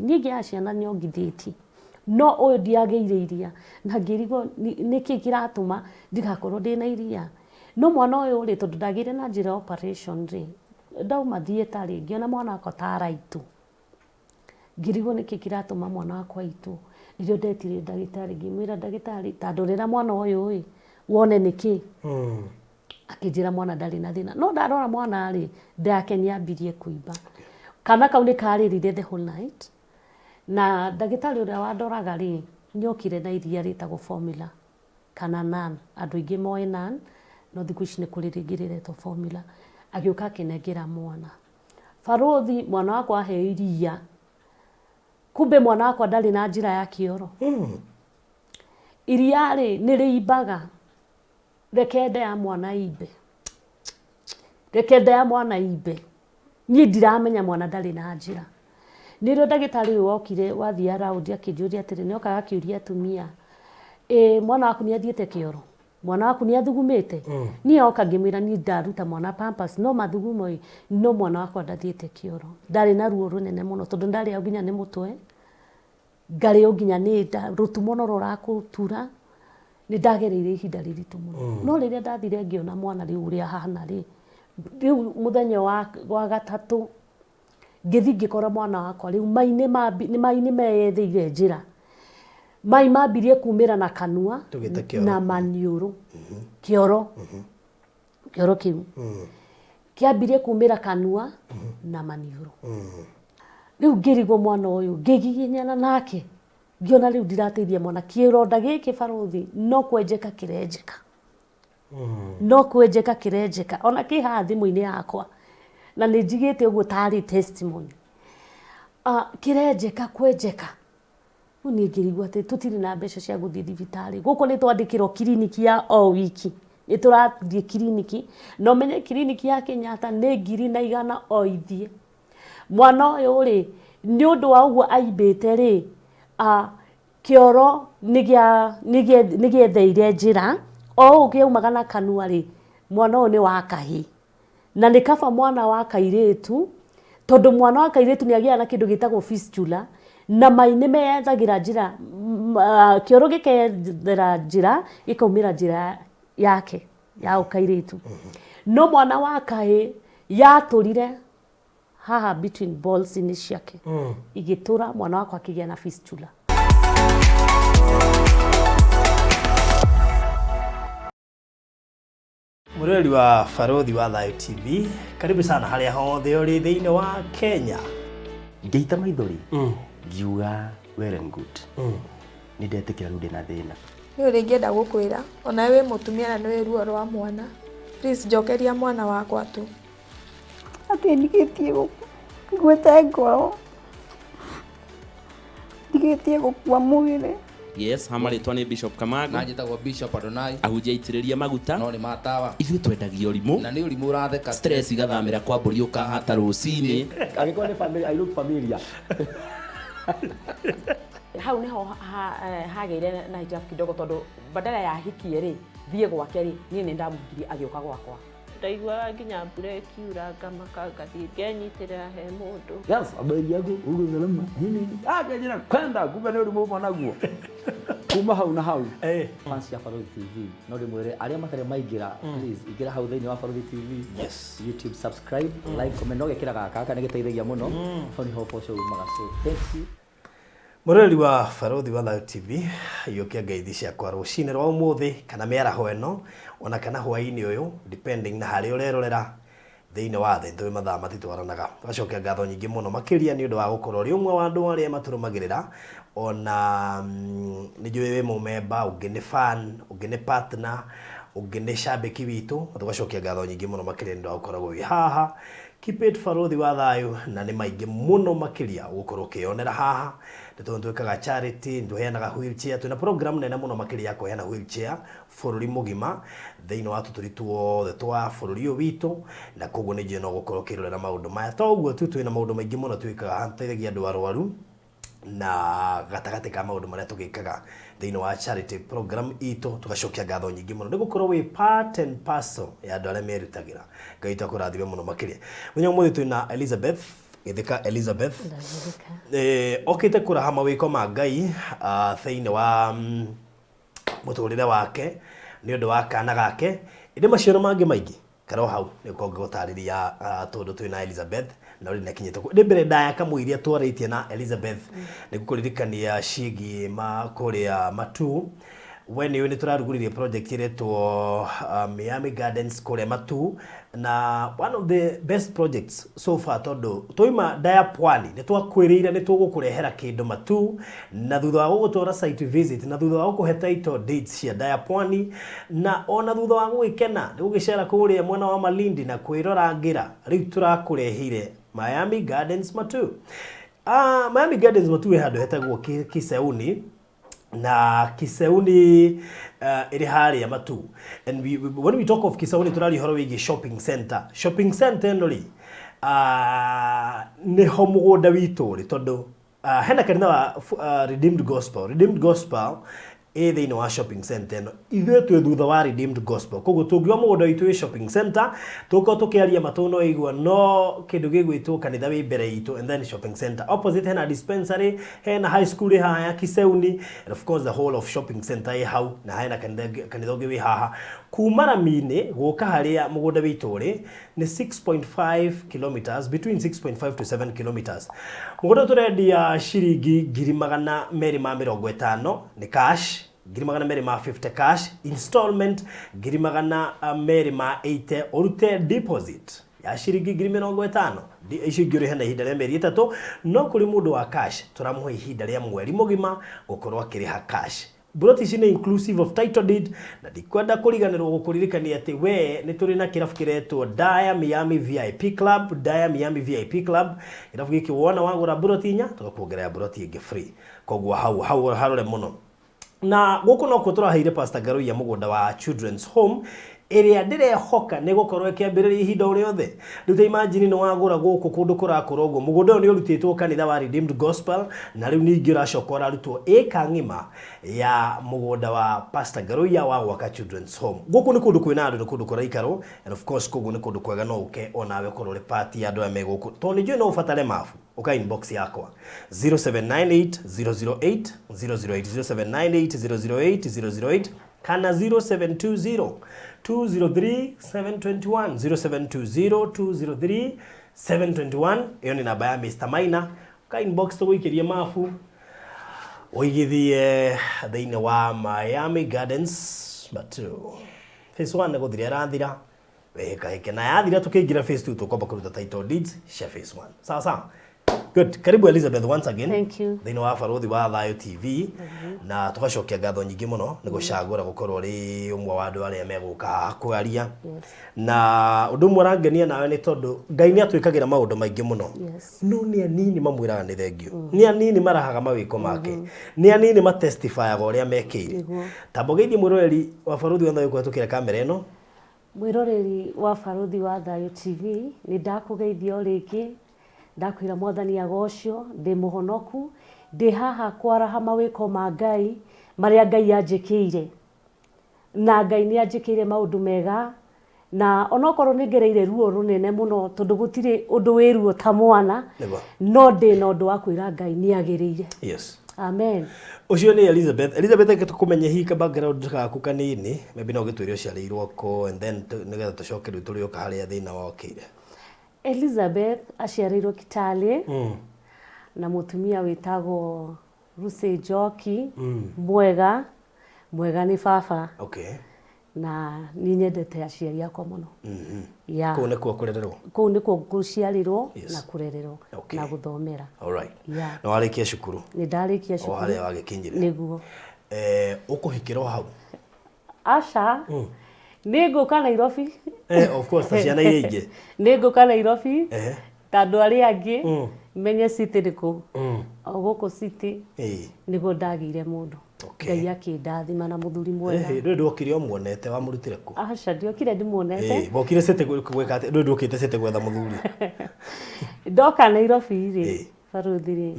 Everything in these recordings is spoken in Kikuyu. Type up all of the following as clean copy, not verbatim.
Niĩ ngĩaga ciana nyongithĩtie, no ũyũ ndiagĩire iria na ngĩrigwo nĩkĩ kĩratũma ndigakorwo ndĩna iria. No mwana ũyũ rĩ, tondũ ndagĩire na njĩra ya operation rĩ, ndauma theatre rĩ, ngĩona mwana wakwa ta araitwo. Ngĩrigwo nĩkĩ kĩratũma mwana wakwa aitwo. Nĩrĩo ndetire ndagĩtarĩ ngĩmwĩra ndagĩtarĩ ta ndorera mwana ũyũ ĩ, wone nĩkĩ. Akĩnjĩra mwana ndarĩ na thĩna. No ndarora mwana rĩ, nda yake nĩ yambirie kũimba. Kana kau nĩ karĩrire the whole night. Na ndagĩtarĩ ũrĩa wandoraga rĩ, nĩ okire na iria rĩtagwo formula kana nan. Andũ aingĩ moĩ nan, no thikũ ici nĩ kũrĩ rĩngĩ rĩretwo formula. Agĩũka akĩnengera mwana. Barũthi mwana wakwa aheo iria, kumbe mwana wakwa ndarĩ na njĩra ya kĩoro. Iria rĩ, nĩ rĩimbaga. Reke nda ya mwana imbe. Reke nda ya mwana imbe. Niĩ ndiramenya mwana ndarĩ na njĩra. Nĩrĩo ndagĩtarĩ ũyũ wokire wathiĩ around akĩnjũria atĩrĩ, nĩ okaga akĩũria atumia, ĩ mwana waku nĩ athiĩte kĩoro? Mwana waku nĩ athugumĩte? Niĩ oka ngĩmwĩra niĩ ndaruta mwana pampers no mathugumo ĩ, no mwana wakwa ndathiĩte kĩoro. Ndarĩ na ruo rũnene mũno tondũ ndarĩagwo nginya nĩ mũtwe, ngarĩo nginya nĩ nda, rũtumo no rũrakũtura. Nĩ ndagereire ihinda rĩritũ mũno. No rĩrĩa ndathire ngĩona mwana rĩu ũrĩa ahana rĩ, rĩu mũthenya wa gatatũ ngĩthiĩ ngĩkora mwana wakwa rĩu mai nĩ meyetheire njĩra. Mai mambirie kumĩra na kanua Tũgĩte kĩoro. na maniũrũ. Kĩoro. Kĩoro kĩu. Kĩambirie kumĩra kanua na maniũrũ. Rĩu ngĩrigwo mwana ũyũ, ngĩgiginyana nake, ngĩona rĩu ndirateithia mwana. Kĩronda gĩkĩ barũthi no kwenjeka kĩrenjeka. No kwenjeka kĩrenjeka. Ona kĩ haha thimũ-inĩ yakwa. Na nĩ njigĩte ũguo tarĩ testimony. Kĩrenjeka kwenjeka. Rĩu niĩ ngĩrigwo atĩ tũtirĩ na mbeca cia gũthiĩ thibitarĩ. Gũkũ nĩ twandĩkĩrwo kiriniki ya o wiki. Nĩ tũrathiĩ kiriniki. Na ũmenye kiriniki ya Kenyatta nĩ ngiri na igana o ithiĩ. Mwana ũyũ rĩ, nĩ ũndũ wa ũguo aimbĩte rĩ, kĩoro nĩ gĩetheire njĩra, o ũũ kĩaumaga na kanua rĩ, mwana ũyũ nĩ wa kahĩĩ. Na nĩ kaba mwana wa kairĩtu, tondũ mwana wa kairĩtu nĩ agĩaga na kĩndũ gĩtagwo fistula, na mai nĩ meyethagĩra njĩra, kĩoro gĩkeyethera njĩra, gĩkaumĩra njĩra yake ya ũkairĩtu. No mwana wa kahĩĩ yatũrire haha between balls inĩ ciake, igĩtũra, mwana wakwa akĩgĩa na fistula. Mũrori wa Barũthi wa Thayũ TV, karibu sana harĩa hothe ũrĩ thĩinĩ wa Kenya. Ngĩita maithori ngiuga well and good, nĩ ndetĩkĩra rĩu ndĩna thĩna. Nĩ ũrĩa ingĩenda gũkwĩra, onawe wĩ mũtumia na nĩũĩ ruo rwa mwana, please njokeria mwana wakwa tu. Atĩ ndigĩtie nguĩte ngoro, ndigĩtie gũkua mwĩrĩ. Yes, ha marĩtwa nĩ Bishop Kamango. Na njĩtagwo Bishop Adonai. Ahunjia aitĩrĩrie maguta. No nĩ matawa. Ithuĩ twendagia ũrimũ. Na nĩ ũrimũ ũratheka. Stress igathamĩra kwa mbũri ũkahata rũcinĩ. Angĩkorwo nĩ family, I look familiar. Hau niho hagĩire na hitilafu kidogo tondũ badala ya hikie rĩ thiĩ gwake rĩ niĩ nĩ ndamũhikirie agĩũka gwakwa. Ndaiguaga nginya mbura ĩkiura ngamaka ngathiĩ ngenyitĩrĩra he mũndũ. Yes, habari yako uko salama. Nini? Ah, kajira kwenda kumbe nĩ ũrimũ uma naguo. Kuma hau na hau. Fans cia Barũthi TV no ndĩmwĩre arĩa matarĩ maingĩra, please ingĩra hau thĩinĩ wa Barũthi TV. YouTube, subscribe, like, comment, no gekĩra gaka gaka nĩ gĩteithagia mũno. Hau nĩho ũboco umaga. So thank you. Mũroreri wa Barũthi wa Thayũ TV, iyũkia ngeithi ciakwa rũcinĩ rwa ũmũthĩ kana mĩaraho ĩno ona kana hwaĩ-inĩ ũyũ depending na harĩa ũrerorera thĩinĩ wa thĩ, nĩtũĩ mathaa matitwaranaga. Tũgacokia ngatho nyingĩ mũno makĩria nĩ ũndũ wa gũkorwo ũrĩ ũmwe wa andũ arĩa matũrũmagĩrĩra ona nĩ njũĩ wĩ mũmemba, ũngĩ nĩ fan, ũngĩ nĩ partner, ũngĩ nĩ cambĩki witũ, na tũgacokia ngatho nyingĩ mũno makĩria nĩ ũndũ wa gũkoragwo wĩ haha. Keep it Barũthi wa Thayũ, na nĩ maingĩ mũno makĩria ũgũkorwo ũkĩyonera haha. Nĩ tondũ twĩkaga charity, nĩ tũheanaga wheelchair, twĩna program nene mũno makĩria ya kũheana wheelchair bũrũri mũgima thĩinĩ wa tũtũri tuothe twa bũrũri ũyũ witũ, na koguo nĩ njũĩ no ũgũkorwo ũkĩrorera maũndũ maya. To ũguo tu, twĩna maũndũ maingĩ mũno twĩkaga haha, tũteithagia andũ arwaru na gatagatĩ ka maũndũ marĩa tũgĩkaga thĩinĩ wa charity program itũ, tũgacokia ngatho nyingĩ mũno nĩ gũkorwo wĩ part and parcel ya andũ arĩa merutagĩra. Ngai witũ akũrathime mũno makĩria. Mũthenya ũmũthĩ twĩna Elizabeth Githika Elizabeth. Ndagĩrĩka. Okĩte kũraha mawĩko ma Ngai thĩinĩ wa mũtũrĩre wake nĩ ũndũ wa kana gake, ĩndĩ macio na mangĩ maingĩ karo hau nĩ ũkorwo ngĩgũtarĩria tondũ twĩ na Elizabeth na ũrĩ nakinyĩte kũ. Ĩndĩ mbere ndaya kamũiria twarĩtie na Elizabeth nĩ ngũkũririkania ciĩgiĩ ma kũrĩa Matu. We nĩ ũĩ nĩ tũrarugũririe project ĩretwo Miami Gardens kũrĩa Matu, na one of the best projects so far, tondũ twaima Ndaya Pwani nĩ twakwĩrĩire nĩ tũgũkũrehera kĩndũ Matu, na thutha wa gũgũtwara site visit, na thutha wa gũkũhe title deeds cia Ndaya Pwani, na ona thutha wa gũgĩkena nĩ gũgĩcera kũrĩa mwena wa Malindi na kwĩrorangĩra, rĩu tũrakũrehire Miami Gardens Matu. Miami Gardens Matu ĩ handũ hetagwo Kiseuni, na Kiseuni ĩrĩ harĩa Matu. And when we talk of Kiseuni, tũraria ũhoro wĩgiĩ shopping center. Shopping center ĩno rĩ, nĩho mũgũnda witũ ũrĩ, tondũ hena kanitha wa Redeemed Gospel. Redeemed Gospel ĩ thĩinĩ wa shopping center ĩno. Ithuĩ twĩ thutha wa Redeemed Gospel, koguo tũngiuga mũgũnda witũ wĩ shopping center, tũkorwo tũkĩaria matũ no igua no kĩndũ gĩgwĩtwo kanitha wĩ mbere itũ, and then shopping center opposite hena dispensary, hena high school ĩ haha ya Kiseuni, and of course the whole of shopping center ĩ hau, na hena kanitha ũngĩ wĩ haha. Kuma rami-inĩ gũka harĩa mũgũnda witũ ũrĩ nĩ 6.5 kilometers, between 6.5 to 7 kilometers. Mũgũnda tũrendia ciringi 250,000 nĩ cash, 250,000 cash, installment 280,000, ũrute deposit ya ciringi 50,000. Icio ingĩ ũrĩhe na ihinda rĩa mĩeri 3. No kũrĩ mũndũ wa cash, tũramũhe ihinda rĩa mweri mũgima gũkorwo akĩrĩha cash. Mburoti ici nĩ inclusive of title deed, na ndikwenda kũriganĩrwo gũkũririkania atĩ we nĩ tũrĩ na kĩrabu kĩretwo Daya Miami VIP Club. Daya Miami VIP Club, kĩrabu gĩkĩ wona wagũra mburoti 4, tũgakuongerera mburoti ĩngĩ free. Koguo hau hau harore mũno. Na gũkũ nokuo tũraheire Pastor Ngaruiya mũgũnda wa Children's Home ĩrĩa ndĩrehoka nĩ gũkorwo ĩkĩambĩrĩria ihinda o rĩothe. Rĩu ta imagine nĩ wagũra gũkũ kũndũ kũrakũra ũguo. Mũgũnda ũyũ nĩ ũrutĩtwo kanitha wa Redeemed Gospel, na rĩu ningĩ ũracoka ũrarutwo ĩka ng'ima ya mũgũnda wa Pastor Ngaruiya wa gwaka Children's Home. Gũkũ nĩ kũndũ kwĩna andũ, nĩ kũndũ kũraikarwo, and of course koguo nĩ kũndũ kwega no ũke onawe ũkorwo ũrĩ part ya andũ aya me gũkũ, tondũ nĩ njũĩ no ũbatare mabu. Ũka inbox yakwa 0798 008 008, 0798 008 008, kana 0720 203 721, 0720 203 721. Ĩyo nĩ namba ya Mr. Maina. Ka inbox tũgũikĩrie mabu ũigithie thĩinĩ wa Miami Gardens Matu. Phase 1 nĩ gũthira ĩrathira wĩhĩkahĩke, na yathira tũkĩingĩra phase 2, tũkwamba kũruta title deeds cia phase 1. Sawa sawa, good. Karibu Elizabeth once again. Thank you. Thĩinĩ wa Barũthi wa Thayũ TV, na tũgacokia ngatho nyingĩ mũno nĩ gũcagũra gũkorwo ũrĩ ũmwe wa andũ arĩa megũka haha kwaria. Na ũndũ ũmwe ũrangenia nawe nĩ tondũ Ngai nĩ atwĩkagĩra maũndũ maingĩ mũno, no nĩ anini mamwĩraga nĩ thengio, nĩ anini marahaga mawĩko make, nĩ anini matestifyaga ũrĩa mekĩire. Tamba ũgeithie mwĩroreri wa Barũthi wa Thayũ kũhetũkĩra kamera ĩno. Mwĩroreri wa Barũthi wa Thayũ TV, nĩ ndakũgeithia o rĩngĩ, ndakwĩra Mwathani agocwo. Ndĩ mũhonoku, ndĩ haha kwaraha mawĩko ma Ngai marĩa Ngai anjĩkĩire, na Ngai nĩ anjĩkĩire maũndũ mega, na onokorwo nĩ ngereire ruo rũnene mũno, tondũ gũtirĩ ũndũ wĩ ruo ta mwana, no ndĩ na ũndũ wa kwĩra Ngai nĩ agĩrĩire. Amen. Ũcio nĩ Elizabeth. Elizabeth, reke tũkũmenye hihi ka background gaku kanini, maybe no ũgĩtwĩre ũciarĩirwo kũ, and then nĩgetha tũcoke rĩu tũrĩũka harĩa thĩna wokĩire. Elizabeth aciarĩirwo Kitale na mũtumia wĩtagwo Lucy Njoki. Mwega mwega nĩ baba. Na nĩ nyendete aciari akwa mũno. Yeah. Kũu nĩkuo kũrererwo? Kũu nĩkuo gũciarĩrwo na kũrererwo na gũthomera. Yeah. Na warĩkia cukuru? Nĩ ndarĩkia O cukuru. harĩa wagĩkinyire? Nĩguo. Ũkũhikĩra o hau? Aca, nĩ ngũka Nairobi. Of course, ta ciana iria ingĩ. Nĩ ngũka Nairobi ta andũ arĩa angĩ, menye city nĩ kũ. O gũkũ city nĩguo ndagĩire mũndũ. Ngai akĩndathima na mũthuri mwega. Ndũĩ ndwokire ũmuonete, wamũrutire kũ? Aca, ndiokire ndĩmuonete. Wokire city gwĩka atĩa? Ndũĩ ndũkĩte city gwetha mũthuri? Ndoka Nairobi rĩ, Barũthi rĩ,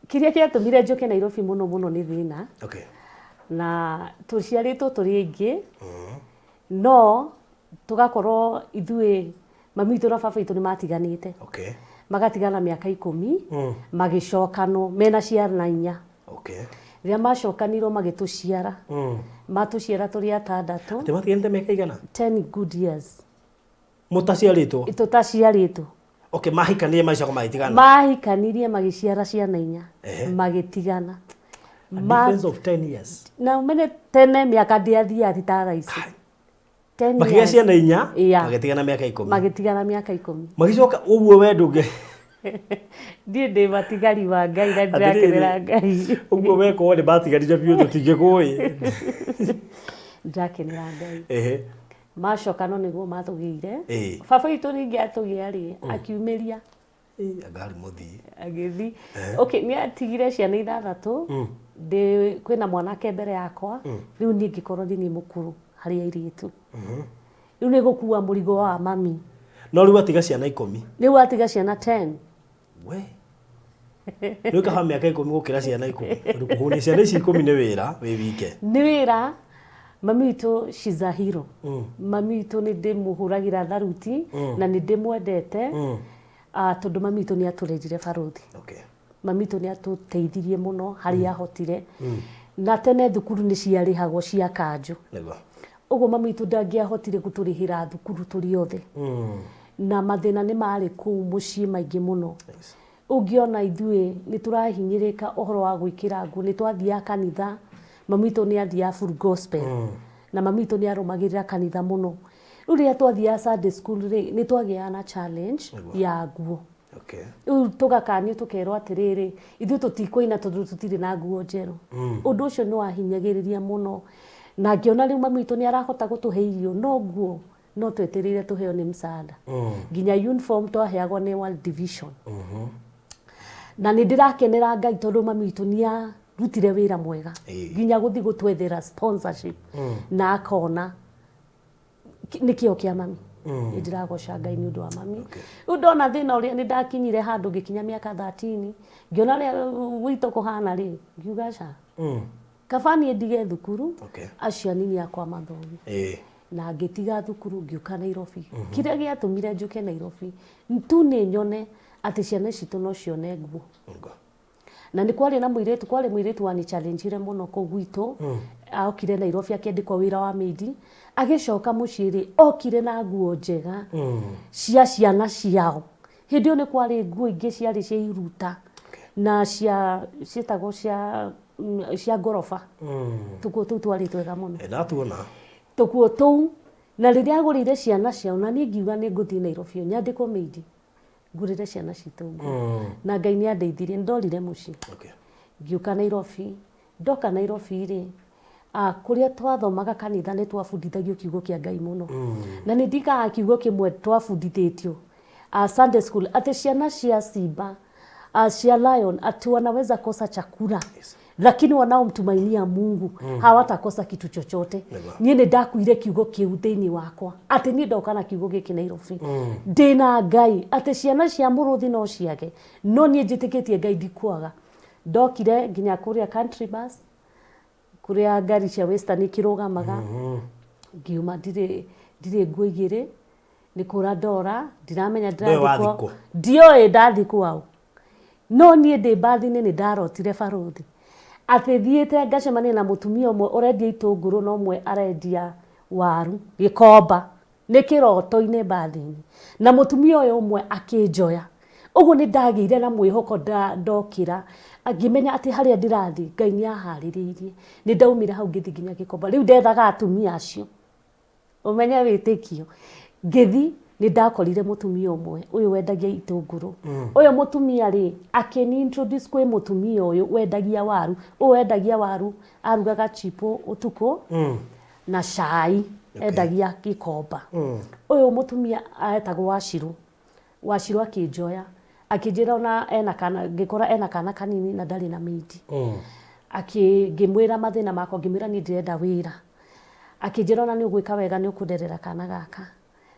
kĩrĩa kĩatũmire njũke Nairobi mũno mũno nĩ thĩna. Na tũciarĩtwo tũrĩ aingĩ, no tũgakorwo ithuĩ mami witũ na baba witũ nĩ matiganĩte. Magatigana mĩaka 10. Magĩcokanwo mena ciana 4. Okay. Rĩrĩa macokanirwo magĩtũciara, matũciara tũrĩ atandatũ. Atĩ matiganĩte mĩaka igana? 10 good years. Mũtaciarĩtwo? Tũtaciarĩtwo. Okay, mahikanirie macoka magĩtigana. Mahikanirie magĩciara ciana 4. Magĩtigana. A difference of 10 years. Na ũmenye tene mĩaka ndĩathiaga ti ta thaa ici. 10 Makĩgĩa years. ciana 4, Yeah. magĩtigana mĩaka 10. Magĩtigana mĩaka 10. Magĩcoka ũguo we ndũngĩ. Ndiĩ ndĩ matigari wa Ngai na ndĩrakenera Ngai. Ũguo we korwo nĩ matigarire biũ tũtingĩkũĩ. Ndĩrakenera Ngai. Macoka no nĩguo matũgĩire. Baba witũ ningĩ atũgĩa rĩ, akiumĩria. Anga arĩ mũthii. Agĩthiĩ. Okay, nĩ atigire ciana 6. Ndĩ kwĩna mwanake mbere yakwa. Rĩu niĩ ngĩkorwo nĩ niĩ mũkũrũ harĩ airĩtu. Rĩu nĩ gũkua mũrigo wa mami. No rĩu atiga ciana 10. Rĩu atiga ciana 10. We. Rĩu kaba mĩaka 10 gũkĩra ciana 10. Tondũ kũhũnia ciana ici 10 nĩ wĩra wĩ wike. Nĩ wĩra. Mami witũ she's a hero. Mami witũ nĩ ndĩmũhũragĩra tharuti na nĩ ndĩmwendete. Tondũ mami witũ nĩ atũrerire barũthi. Okay. Mami witũ nĩ atũteithirie mũno harĩa ahotire. Na tene thukuru nĩ ciarĩhagwo cia kanjũ. Nĩguo. Ũguo mami witũ ndangĩahotire gũtũrĩhĩra thukuru tũrĩ othe. Na mathĩna nĩ marĩ kũu mũciĩ maingĩ mũno. Ũngĩona ithuĩ nĩ tũrahinyĩrĩka ũhoro wa gwĩkĩra nguo, nĩ twathiaga kanitha, mami witũ nĩ athiaga full gospel. Na mami witũ nĩ arũmagĩrĩra kanitha mũno. Rĩu rĩrĩa twathiaga Sunday school rĩ, nĩ twagĩaga na challenge ya nguo. Okay. Rĩu tũgakanio tũkerwo atĩrĩrĩ, ithuĩ tũtikũina tondũ tũtirĩ na nguo njerũ. Ũndũ ũcio nĩ wahinyagĩrĩria mũno. Na ngĩona rĩu mami witũ nĩ arahota gũtũhe irio, no nguo no twetereire tũheo nĩ msaada. Nginya uniform twaheagwo nĩ World Division. Na nĩ ndĩrakenera Ngai tondũ mami witũ nĩ arutire wĩra mwega. Nginya gũthiĩ gũtwethera sponsorship. Na akona nĩ kĩo kĩa mami. Nĩ ndĩragoca Ngai nĩ ũndũ wa mami. Rĩu ndona thĩna ũrĩa nĩ ndakinyire handũ ngĩkinya mĩaka 13, ngĩona ũrĩa gwitũ kũhana rĩ, ngiuga ca. Kaba niĩ ndige thukuru, acio anini akwa mathome. Na ngĩtiga thukuru ngĩũka Nairobi. Kĩrĩa gĩatũmire njũke Nairobi tu nĩ nyone atĩ ciana citũ no cione nguo. Na nĩ kwarĩ na mũirĩtu, kwarĩ mũirĩtu wani challenge-ire mũno kũu gwitũ. Okire Nairobi akĩandĩkwo wĩra wa maid. Agĩcoka mũciĩ rĩ, okire na nguo njega cia ciana ciao. Hĩndĩ ĩyo nĩ kwarĩ nguo ingĩ ciarĩ cia iruta na cia ciĩtagwo cia ngoroba. Tũkuo tũu twarĩ twega mũno. Ndatuona. Tũkuo tũu, na rĩrĩa agũrĩire ciana ciao, na niĩ ngiuga nĩ ngũthiĩ Nairobi nyandĩkwo maid, ngũrĩre ciana citũ nguo. Na Ngai nĩ andeithirie, nĩ ndorire mũciĩ. Ngĩũka Nairobi, ndoka Nairobi rĩ, kũrĩa twathomaga kanitha nĩ twabundithagio kiugo kĩa Ngai mũno. Na nĩ ndikaga kiugo kĩmwe twabundithĩtio. Sunday school, atĩ ciana cia simba, cia lion, atĩ wanaweza kosa chakula. Lakini wanaomtumainia Mungu hawatakosa kitu chochote. Niĩ nĩ ndakuire kiugo kĩu thĩinĩ wakwa. Atĩ niĩ ndoka na kiugo gĩkĩ Nairobi. Ndĩna Ngai, atĩ ciana cia mũrũthi no ciage, no niĩ njĩtĩkĩtie Ngai ndikwaga. Ndokire nginya kũrĩa country bus, kũrĩa ngari cia Western ikĩrũgamaga. Ngiuma ndirĩ nguo igĩrĩ, nĩ kũra ndora, ndiramenya Ndũĩ ndĩrathiĩ wathiĩ kũ. Ndiũĩ ndathiĩ kwao. No niĩ ndĩ mbathi-inĩ nĩ ndarotire barũthi. Atĩ thiĩte ngacemania na mũtumia ũmwe ũrendia itũngũrũ na ũmwe arendia waru gĩkomba. Nĩ kĩroto-inĩ mbathi-inĩ. Na mũtumia ũyũ ũmwe akĩnjoya. Ũguo nĩ ndagĩire na mwĩhoko ndokĩra, ngĩmenya atĩ harĩa ndĩrathiĩ Ngai nĩ aharĩrĩirie. Nĩ ndaumire hau ngĩthiĩ nginya gĩkomba. Rĩu ndethaga atumia acio. Ũmenye wĩtĩkio. Ngĩthiĩ nĩ ndakorire mũtumia ũmwe ũyũ wendagia itũngũrũ. Ũyũ mũtumia rĩ, akĩni introduce kwĩ mũtumia ũyũ wendagia waru. Ũyũ wendagia waru arugaga chipo ũtukũ na cai, endagia gĩkomba. Ũyũ mũtumia etagwo Wacirũ. Wacirũ akĩnjoya, akĩnjĩra ona ena kana, ngĩkora ena kana kanini na ndarĩ na maid. Ngĩmwĩra mathĩna makwa, ngĩmwĩra niĩ ndĩrenda wĩra. Akĩnjĩra ona nĩ ũgwĩka wega nĩ ũkũnderera kana gaka.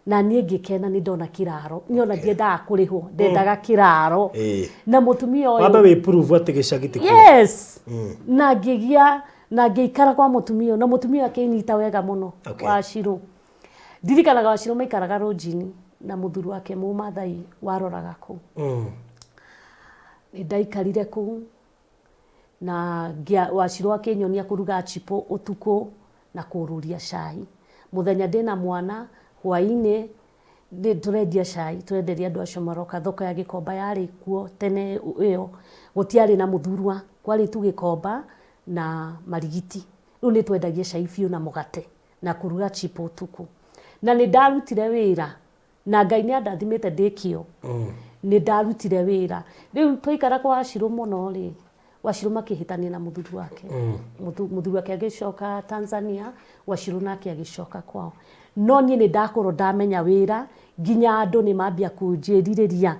Na niĩ ngĩkena nĩ ndona kĩraro. Niĩ ona ndiendaga kũrĩhwo, ndendaga kĩraro. Na mũtumia ũyũ Wambe wĩ prove atĩ gĩcagi ti kuo. Yes. Na ngĩgĩa, na ngĩikara kwa mũtumia ũyũ, na mũtumia ũyũ akĩnyita wega mũno. Wacirũ. Ndirikanaga Wacirũ maikaraga rũnjini. Na mũthuri wake Mũmathai waroraga kũu. Nĩ ndaikarire kũu na Wachirũ akĩnyonia kũruga chipo ũtukũ na kũũrũria cai. Mũthenya ndĩna mwana, hwaĩ-inĩ tũrendia cai, tũrenderia andũ acio maroka. Thoko ya Gĩkomba yarĩ kuo tene ĩyo, gũtiarĩ na mũthurwa, kwarĩ tu Gĩkomba na Marigiti. Rĩu nĩ twendagia cai biũ na mũgate na kũruga chipo ũtukũ. Na nĩ ndarutire wĩra na Ngai nĩ andathimĩte ndĩ kĩo. Nĩ ndarutire wĩra. Rĩu twaikara kwa Wachirũ mũno rĩ, Wachirũ makĩhĩtania na mũthuri wake. Mũthuri wake agĩcoka Tanzania, Wachirũ nake agĩcoka kwao. No niĩ nĩ ndakorwo ndamenya wĩra, nginya andũ nĩ mambia kũnjĩrirĩria.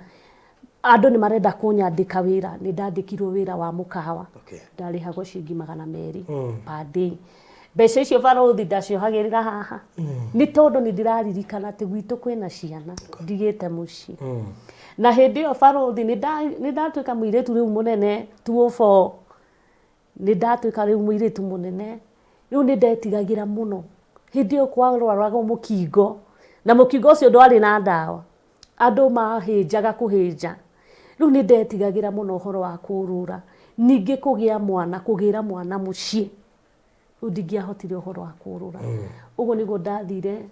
Andũ nĩ marenda kũnyandĩka wĩra, nĩ ndandĩkirwo wĩra wa mũkawa. Ndarĩhagwo ciringi 200 per day. Mbeca icio barũthi ndaciohagĩrĩra haha. Nĩ tondũ nĩ ndĩraririkana atĩ gwitũ kwĩna ciana ndigĩte mũciĩ. Na hĩndĩ ĩyo barũthi nĩ ndatuĩka mũirĩtu rĩu mũnene 204, nĩ ndatuĩka rĩu mũirĩtu mũnene. Rĩu nĩ ndetigagĩra mũno. Hĩndĩ ĩyo kwarwaragwo mũkingo, na mũkingo ũcio ndwarĩ na ndawa. Andũ mahĩnjaga kũhĩnja. Rĩu nĩ ndetigagĩra mũno ũhoro wa kũũrũra. Ningĩ kũgĩa mwana, kũgĩra mwana mũciĩ. Rĩu ndingĩahotire ũhoro wa kũũrũra. Ũguo nĩguo ndathire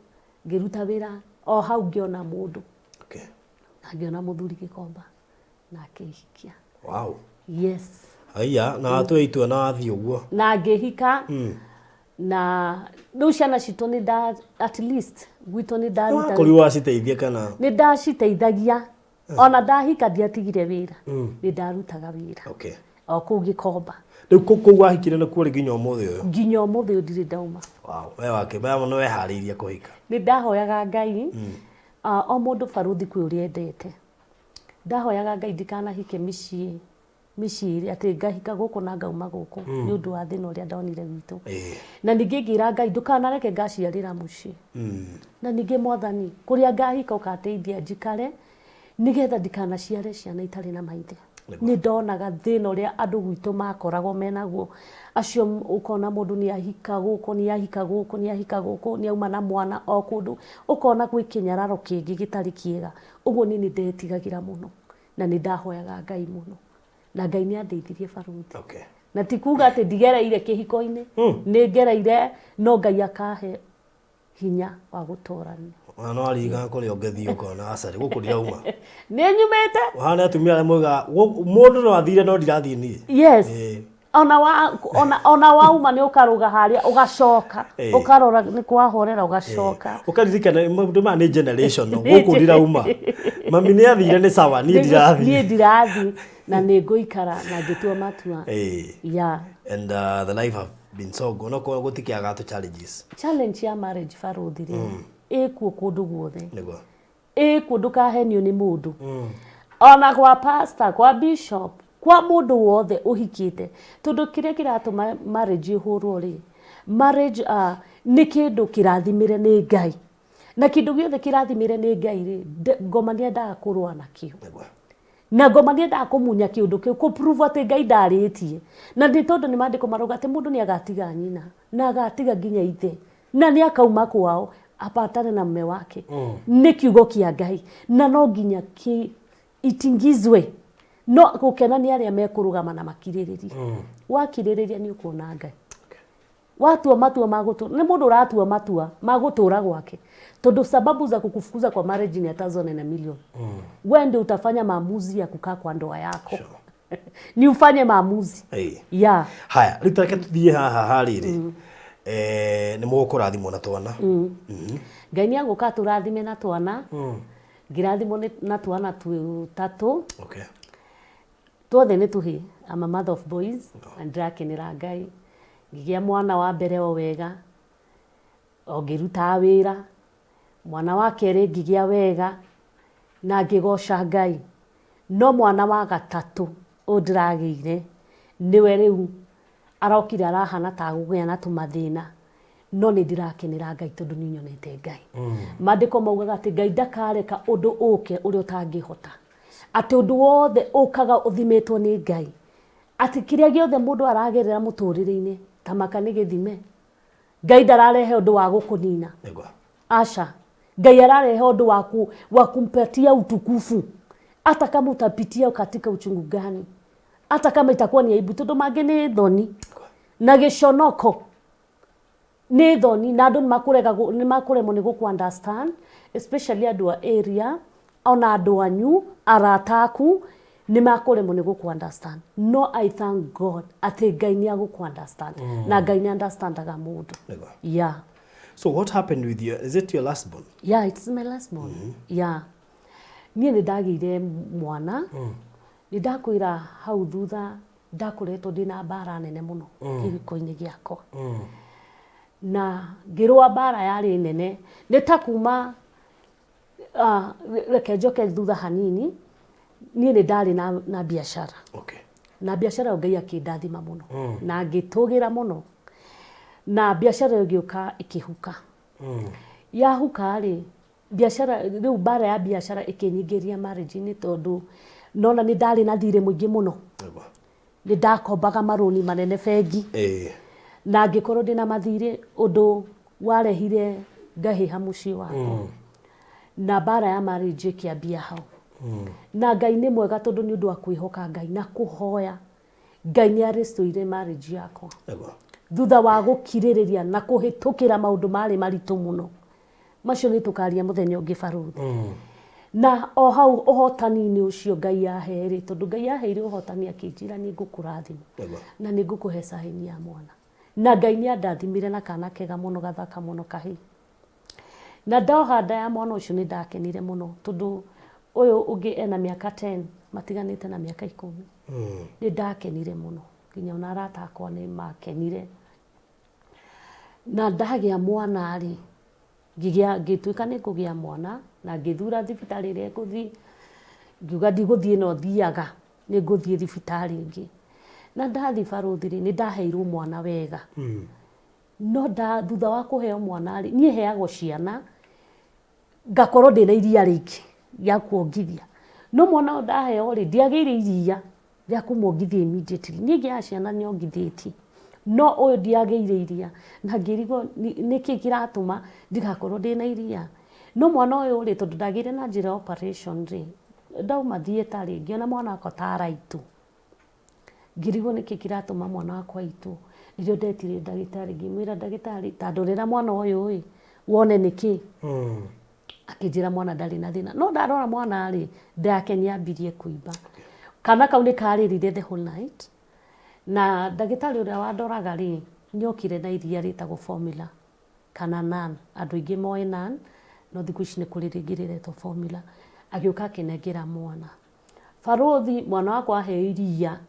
ngĩruta wĩra o hau ngĩona mũndũ. Na ngĩona mũthuri Gĩkomba na akĩhikia. Wow. Yes. Aya, na watua itua na wathiĩ ũguo. Na ngĩhika. Na rĩu ciana citũ nĩ nda, at least gwitũ nĩ ndaruta. Wakorirwo waciteithia kana? Nĩ ndaciteithagia. Ona ndahika ndiatigire wĩra. Nĩ ndarutaga wĩra. O kũu Gĩkomba. Rĩu kũu wahikire nĩkuo rĩ nginya ũmũthĩ ũyũ? Nginya ũmũthĩ ũyũ ndirĩ ndauma. Wow, we wake, we nĩ weharĩirie kũhika. Nĩ ndahoyaga Ngai. O mũndũ barũthi kwĩ ũrĩa endete. Ndahoyaga Ngai ndikanahike mĩciĩ mĩciĩ ĩrĩa atĩ ngahika gũkũ na ngauma gũkũ nĩ ũndũ wa thĩna ũrĩa ndonire gwitũ. Na ningĩ ngĩra Ngai ndũkanareke ngaciarĩra mũciĩ. Na ningĩ Mwathani kũrĩa ngahika ũkandeithia njikare nĩgetha ndikanaciare ciana itarĩ na maithe. Nĩ ndonaga thĩna ũrĩa andũ gwitũ makoragwo menaguo. Acio ũkona mũndũ nĩ ahika gũkũ, nĩ ahika gũkũ, nĩ ahika gũkũ, nĩ auma na mwana o kũndũ. Ũkona gwĩ kĩnyararo kĩngĩ gĩtarĩ kĩega. Ũguo niĩ nĩ ndetigagĩra mũno na nĩ ndahoyaga Ngai mũno. Na Ngai nĩ andeithirie barũthi. Na ti kuga atĩ ndigereire kĩhiko-inĩ, nĩ ngereire no Ngai akahe hinya wa gũtũrania. Ona no aririkana kũrĩa ũngĩthiĩ ũkona aca gũkũ ndirauma. Nĩ nyumĩte. Ũhana atumia arĩa moigaga mũndũ no athire no ndirathiĩ niĩ. Yes. Ona wauma nĩ ũkarũga harĩa ũgacoka, ũkarora nĩ kwahorera ũgacoka. Ũkaririkana maũndũ maya nĩ generation gũkũ ndirauma. Mami nĩ athire nĩ sawa, niĩ ndirathiĩ. Niĩ ndirathiĩ na nĩ ngũikara na ngĩtua matua. Yeah. And the life have been so good. No gũtikĩaga tũ challenges. Challenge ya marriage barũthi rĩ, ĩkuo kũndũ guothe. Nĩguo. Ĩkuo ndũkahenio nĩ mũndũ. Ona kwa pastor, kwa bishop, kwa mũndũ wothe ũhikĩte. Tondũ kĩrĩa kĩratũma marriage ĩhũrwo rĩ, marriage nĩ kĩndũ kĩrathimĩre nĩ Ngai. Na kĩndũ gĩothe kĩrathimĩre nĩ Ngai rĩ, ngoma nĩendaga kũrũa nakĩo. Na ngoma nĩendaga kũmunya kĩũndũ kĩu, kũ-prove atĩ Ngai ndarĩtie. Na nĩ tondũ nĩ maandĩko marauga atĩ mũndũ nĩ agatiga nyina, na agatiga nginya ithe, na nĩ akauma kwao apatane na mume wake. Nĩ kiugo kĩa Ngai. Na no nginya itingizwe. No gũkena nĩ arĩa mekũrũgama na makirĩrĩrie. Wakirĩrĩria nĩ ũkuona Ngai. Watua matua ma gũtũra, nĩ mũndũ ũratua matua ma gũtũra gwake. Tondũ sababu za kukufukuza kwa marriage ni a thousand and a million. Wewe ndio utafanya maamuzi ya kukaa kwa ndoa yako. Ni ufanye maamuzi. Yeah. Haya, rĩu tareke tũthiĩ haha harĩrĩ. Nĩ mũgũkũrathimwo na twana. Ngai nĩ agũka tũrathime na twana. Ngĩrathimwo na twana tũtatũ. Tuothe nĩ tũhĩĩ. I'm a mother of boys. Na ndĩrakenera Ngai. Ngĩgĩa mwana wa mbere o wega. O ngĩrutaga wĩra. Mwana wa kerĩ ngĩgĩa wega. Na ngĩgoca Ngai. No mwana wa gatatũ ũyũ ndĩragĩire nĩwe rĩu arokire arahana ta gũgĩa na tũmathĩna. No nĩ ndĩrakenera Ngai tondũ nĩ nyonete Ngai. Maandĩko maugaga atĩ Ngai ndakareka ũndũ ũke ũrĩa ũtangĩhota. Atĩ ũndũ wothe ũkaga ũthimĩtwo nĩ Ngai. Atĩ kĩrĩa gĩothe mũndũ aragerera mũtũrĩre-inĩ ta maka nĩ gĩthime. Ngai ndararehe ũndũ wa gũkũnina. Aca. Ngai ararehe ũndũ wa kumpatia utukufu, hata kama utapitia katika uchungu gani, hata kama itakuwa ni aibu, tondũ mangĩ nĩ thoni na gĩconoko, nĩ thoni na andũ nĩ makũremwo nĩ gũkũ understand, especially andũ a area, ona andũ anyu, arata aku nĩ makũremwo nĩ gũkũ understand. No I thank God atĩ Ngai nĩ agũkũ understand, na Ngai nĩ understandaga mũndũ. Yeah. So what happened with your, is it your last born? Yeah, it's my last born. Yeah. Niĩ nĩ ndagĩire mwana, nĩ ndakwĩra hau thutha ndakoretwo ndĩna mbara nene mũno kĩhiko-inĩ gĩakwa, na ngĩrũa mbara yarĩ nene, nĩ ta kuma reke njoke thutha hanini. Niĩ nĩ ndarĩ na biacara. Na biacara ĩyo Ngai akĩndathima mũno, na ngĩtũgĩra mũno, na biacara ĩyo ĩgĩũka ĩkĩhuka. Yahuka rĩ, biacara rĩu, mbara ya biacara ĩkĩnyingĩria marriage-inĩ, tondũ nona nĩ ndarĩ na thirĩ mũingĩ mũno, nĩ ndakombaga marũni manene bengi, na ngĩkorwo ndĩna mathirĩ, ũndũ warehire ngahĩha mũciĩ wakwa, na mbara ya marriage ĩkĩambia hau. Na Ngai nĩ mwega, tondũ nĩ ũndũ wa kwĩhoka Ngai na kũhoya, Ngai nĩ arĩcũire marriage yakwa thutha wa gũkirĩrĩria na kũhĩtũkĩra maũndũ marĩ maritũ mũno. Macio nĩ tũkaria mũthenya ũngĩ, barũthi. Na o hau ũhotani-inĩ ũcio Ngai aherĩ, tondũ Ngai aheire ũhotani, akĩnjĩra nĩ ngũkũrathima na nĩ ngũkũhe sahani ya mwana, na Ngai nĩ andathimire na kana kega mũno, gathaka mũno, kahĩĩ. Na ndoha nda ya mwana ũcio nĩ ndakenire mũno, tondũ ũyũ ũngĩ ena mĩaka 10, matiganĩte na mĩaka 10. Nĩ ndakenire mũno, nginya ona arata akwa nĩ makenire. Na ndagĩa mwana rĩ, ngĩgĩa, ngĩtuĩka nĩ ngũgĩa mwana, na ngĩthura thibitarĩ ĩrĩa ngũthiĩ. Ngiuga ndigũthiĩ no thiaga, nĩ ngũthiĩ thibitarĩ ĩngĩ. Na ndathiĩ, barũthi rĩ, nĩ ndaheirwo mwana wega, no thutha wa kũheo mwana rĩ, niĩ heagwo ciana ngakorwo ndĩna iria rĩingĩ rĩa kuongithia, no mwana ũyũ ndaheo rĩ, ndiagĩire iria rĩa kũmuongithia immediately. Niĩ ngĩaga ciana nyongithĩtie, no ũyũ ndiagĩire iria, na ngĩrigwo nĩkĩ kĩratũma ndigakorwo ndĩna iria. No mwana ũyũ rĩ, tondũ ndagĩire na njĩra ya operation rĩ, ndauma theatre rĩ, ngĩona mwana wakwa ta araitũ. Ngĩrigwo nĩkĩ kĩratũma mwana wakwa aitũ. Nĩrĩo ndetire ndagĩtarĩ, ngĩmwĩra, "Ndagĩtarĩ, ta ndorera mwana ũyũ ĩ, wone nĩkĩ." Akĩnjĩra mwana ndarĩ na thĩna, no ndarora mwana rĩ, nda yake nĩ yambirie kũimba. Kana kau nĩ karĩrire the whole night, na ndagĩtarĩ ũrĩa wandoraga rĩ, nĩokire na iria rĩtagwo formula kana Nan. Andũ aingĩ moĩ Nan, no thikũ ici nĩ kũrĩ rĩngĩ rĩretwo formula. Agĩũka akĩnengera mwana. Barũthi, mwana wakwa aheo iria,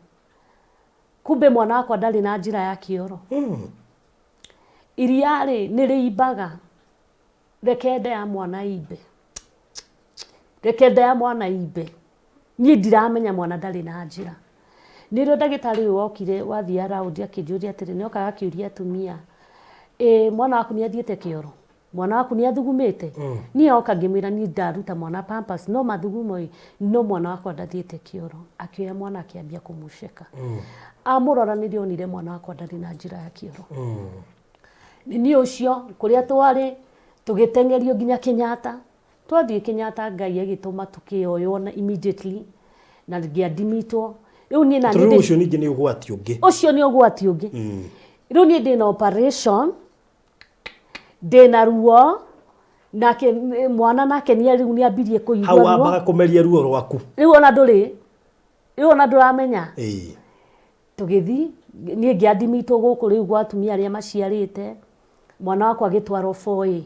kumbe mwana wakwa ndarĩ na njĩra ya kĩoro. Iria rĩ, nĩ rĩimbaga. Reke nda ya mwana imbe, reke nda ya mwana imbe. Niĩ ndiramenya mwana ndarĩ na njĩra. Nĩrĩo ndagĩtarĩ ũyũ wokire wathiĩ around akĩnjũria atĩrĩ, nĩ okaga akĩũria atumia, "Ĩ mwana waku nĩ athiĩte kĩoro? Mwana waku nĩ athugumĩte?" Niĩ oka ngĩmwĩra niĩ ndaruta mwana pampers, no mathugumo ĩ, no mwana wakwa ndathiĩte kĩoro. Akĩoya mwana akĩambia kũmũceka, amũrora, nĩrĩo onire mwana wakwa ndarĩ na njĩra ya kĩoro. Nĩ niĩ ũcio kũrĩa twarĩ tũgĩteng'erio nginya Kenyatta. Twathiĩ Kenyatta, Ngai agĩtũma tũkĩoywo na immediately na ngĩandimitwo. Rĩu niĩ na Tondũ rĩu ũcio ningĩ nĩ ũgwati ũngĩ. Ũcio nĩ ũgwati ũngĩ. Rĩu niĩ ndĩna operation, ndĩna ruo, nake mwana nake nĩ rĩu nĩ ambirie kũigua Hau ruo. wambaga kũmeria ruo rwaku. Rĩu ona ndũrĩ, rĩu ona ndũramenya. Tũgĩthiĩ, niĩ ngĩandimitwo gũkũ rĩu gwa atumia arĩa maciarĩte, mwana wakwa agĩtwarwo 4A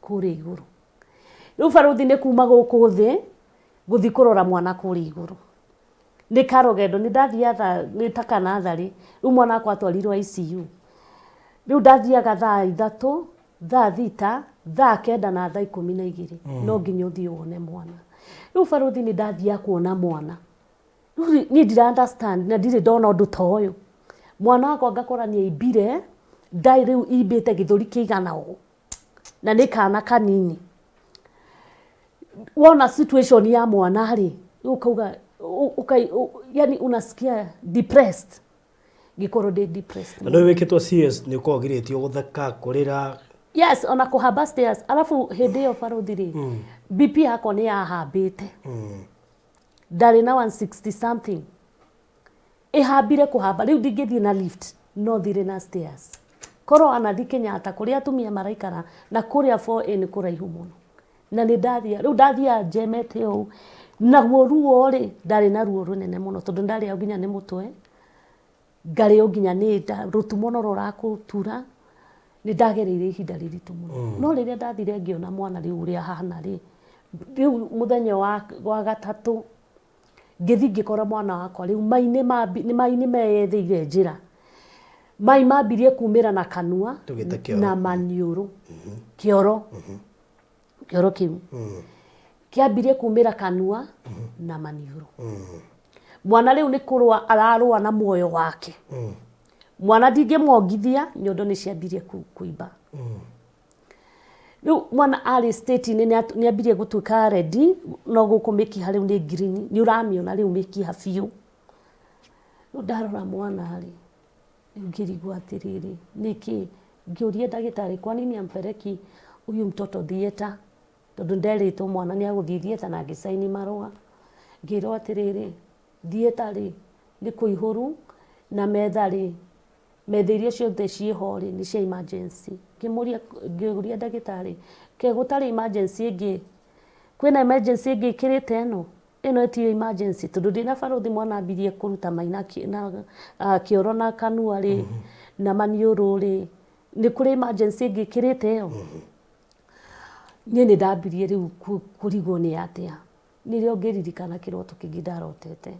kũrĩa igũrũ. Rĩu barũthi, nĩ kuma gũkũ thĩ gũthiĩ kũrora mwana kũrĩa igũrũ nĩ karũgendo. Nĩ ndathiaga nĩ ta kanatharĩ. Rĩu mwana wakwa atwarirwo ICU. Rĩu ndathiaga thaa 3, thaa 6, thaa 9 na thaa 12. No nginya ũthiĩ wone mwana. Rĩu barũthi, nĩ ndathiaga kuona mwana. Rĩu niĩ ndira understand na ndirĩ ndona ũndũ ta ũyũ. Mwana wakwa ngakora nĩ aimbire nda, rĩu imbĩte gĩthũri kĩigana ũũ, na nĩ kana kanini. Wona situation ya mwana rĩ, rĩu ũkauga yani unasikia depressed. Ngĩkorwo ndĩ depressed. Na nĩ wĩkĩtwo CS, nĩ ũkoragwo ũgirĩtio gũtheka, kũrĩra? Yes, ona kũhamba stairs. Alafu hĩndĩ ĩyo barothi rĩ, BP yakwa nĩ yahambĩte. Ndarĩ na 160 something, ĩhambire kũhamba. Rĩu ndingĩthiĩ na lift, no thire na stairs. Korwo anathi Kenyatta kũrĩa atumia maraikara na kũrĩa 4A nĩ kũraihu mũno, na nĩ ndathia rĩu ndathia njemete ũũ. Naguo ruo rĩ, ndarĩ na ruo rũnene mũno, tondũ ndarĩao nginya nĩ mũtwe, ngarĩo nginya nĩ nda, rũtumo no rũrakũtura. Nĩ ndagereire ihinda rĩritũ mũno. No rĩrĩa ndathire ngĩona mwana rĩu ũrĩa ahana rĩ, rĩu mũthenya wa gatatũ ngĩthiĩ ngĩkora mwana wakwa rĩu mai nĩ mai nĩ meyetheire njĩra. Mai mambirie kumĩra na kanua Tũgĩte kĩoro. na maniũrũ. Kĩoro, kĩoro kĩu kĩambirie kumĩra kanua na maniũrũ. Mwana rĩu nĩ kũrũa ararũa na muoyo wake. Mwana ndingĩmwongithia, nyondo nĩ ciambirie kũimba. Rĩu mwana arĩ state-inĩ nĩ ambirie gũtuĩka ready, no gũkũ mĩkiha rĩu nĩ green, nĩ ũramĩona rĩu mĩkiha biũ. Rĩu ndarora mwana rĩ, rĩu ngĩrigwo atĩrĩrĩ, nĩkĩ? Ngĩũria ndagĩtarĩ, kwa nini ampeleki huyu mtoto theatre? Tondũ nderĩtwo mwana nĩ agũthiĩ theatre na ngĩcaini marũa. Ngĩrwo atĩrĩrĩ, theatre rĩ nĩ kũihũru, na metha rĩ, metha iria ciothe ciĩho rĩ nĩ cia emergency. Ngĩmũria, ngĩũria ndagĩtarĩ, ke gũtarĩ emergency ĩngĩ, kwĩna emergency ĩngĩ ĩkĩrĩte ĩno? Ĩno ĩtiyo emergency, tondũ ndĩna barothi mwana ambirie kũruta mai na kĩoro na kanua rĩ, na maniũrũ rĩ, nĩ kũrĩ emergency ĩngĩ ĩkĩrĩte ĩyo? Niĩ nĩ ndambirie rĩu kũrigwo nĩ atĩa. Nĩrĩo ngĩririkana kĩroto kĩngĩ ndarotete,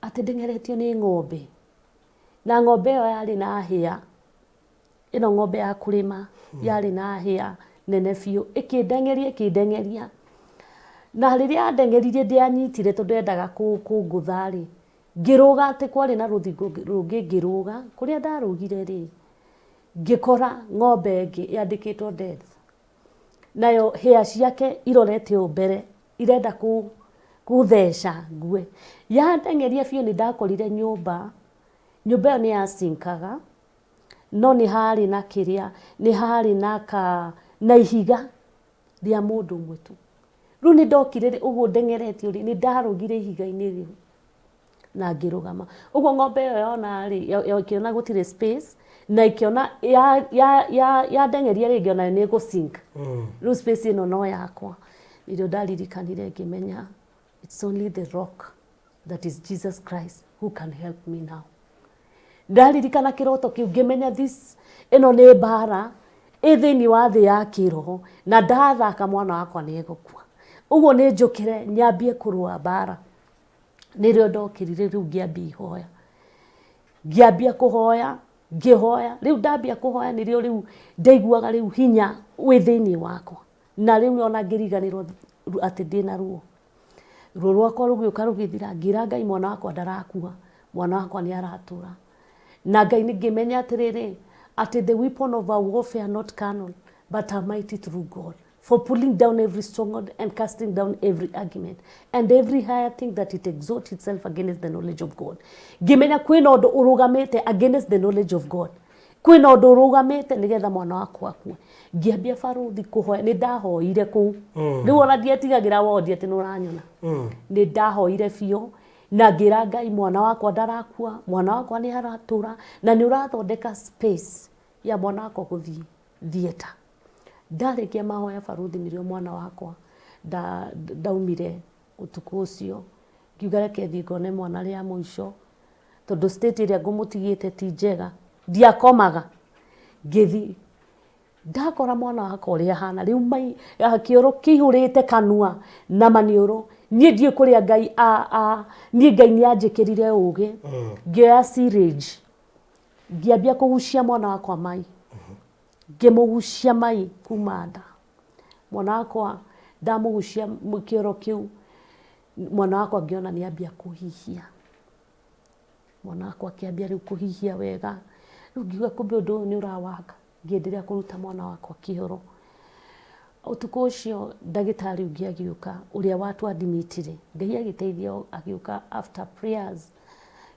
atĩ ndeng'eretio nĩ ng'ombe, na ng'ombe ĩyo yarĩ na hĩa. Ĩno ng'ombe ya kũrĩma yarĩ na hĩa nene biũ, ĩkĩndeng'eria, ĩkĩndeng'eria, na rĩrĩa yandeng'eririe ndĩanyitire, tondũ yendaga kũngũtha rĩ, ngĩrũga atĩ kwarĩ na rũthingo rũngĩ. Ngĩrũga kũrĩa ndarũgire rĩ, ngĩkora ng'ombe ĩngĩ yandĩkĩtwo death, nayo hĩa ciake irorete ũũ mbere, irenda kũtheca ngue. Yandeng'eria biũ, nĩ ndakorire nyũmba. Nyũmba ĩyo nĩ yacinkaga, no nĩ harĩ na kĩrĩa, nĩ harĩ na ka na ihiga rĩa mũndũ ũmwe tu. Rĩu nĩ ndokire rĩ, ũguo ndeng'eretio rĩ, nĩ ndarũgire ihiga-inĩ rĩu na ngĩrũgama ũguo. Ng'ombe ĩyo yona rĩ, ĩkĩona gũtirĩ space, na ĩkĩona yandeng'eria rĩngĩ onayo nĩ ĩgũ-sink. Rĩu space ĩno no yakwa. Nĩrĩo ndaririkanire ngĩmenya it's only the rock that is Jesus Christ who can help me now. Ndaririkana kĩroto kĩu ngĩmenya this ĩno nĩ mbara ĩ thĩinĩ wa thĩ ya kĩroho, na ndathaka mwana wakwa nĩ egũkua. Ũguo nĩ njũkĩre nyambie kũrũa mbara. Nĩrĩo ndokĩrire rĩu ngĩambia ihoya, ngĩambia kũhoya, ngĩhoya. Rĩu ndambia kũhoya, nĩrĩo rĩu ndaiguaga rĩu hinya wĩ thĩinĩ wakwa, na rĩu ona ngĩriganĩrwo atĩ ndĩna ruo. Ruo rwakwa rũgĩũka rũgĩthira. Ngĩra Ngai, mwana wakwa ndarakua, mwana wakwa nĩ aratũra. Na Ngai nĩ ngĩmenya atĩrĩrĩ, atĩ the weapon of our warfare are not carnal but are mighty through God for pulling down every stronghold and casting down every argument and every higher thing that it exalts itself against the knowledge of God. Ngĩmenya kwĩna ũndũ ũrũgamĩte against the knowledge of God, kwĩna ũndũ ũrũgamĩte nĩgetha mwana wakwa akue. Ngĩambia barothi kũhoya. Nĩ ndahoire kũu. Rĩu ona ndietigagĩra wondi atĩ nĩ ũranyona. Nĩ ndahoire biũ na ngĩra Ngai, mwana wakwa ndarakua, mwana wakwa nĩ aratũra, na nĩ ũrathondeka space ya mwana wakwa gũthiĩ theatre. Ndarĩkia mahoya barothi, nĩrĩo mwana wakwa ndaumire ũtukũ ũcio. Ngiuga reke thiĩ ngone mwana rĩa mũico, tondũ state ĩrĩa ngũmũtigĩte ti njega. Ndiakomaga. Ngĩthiĩ ndakora mwana wakwa ũrĩa ahana rĩu, mai kĩoro kĩihũrĩte kanua na maniũrũ. Niĩ ndiũĩ kũrĩa Ngai niĩ Ngai nĩ anjĩkĩrire ũgĩ. Ngĩoya syringe, ngĩambia kũgucia mwana wakwa mai, ngĩmũgucia mai kuma nda. Mwana wakwa ndamũgucia kĩoro kĩu, mwana wakwa ngĩona nĩ ambia kũhihia. Mwana wakwa akĩambia rĩu kũhihia wega. Rĩu ngiuga kumbe ũndũ ũyũ nĩ ũrawaka. Ngĩenderea kũruta mwana wakwa kĩoro. Ũtukũ ũcio ndagĩtarĩ ũngĩ agĩũka, ũrĩa watwadimitire. Ngai agĩteithia agĩũka after prayers.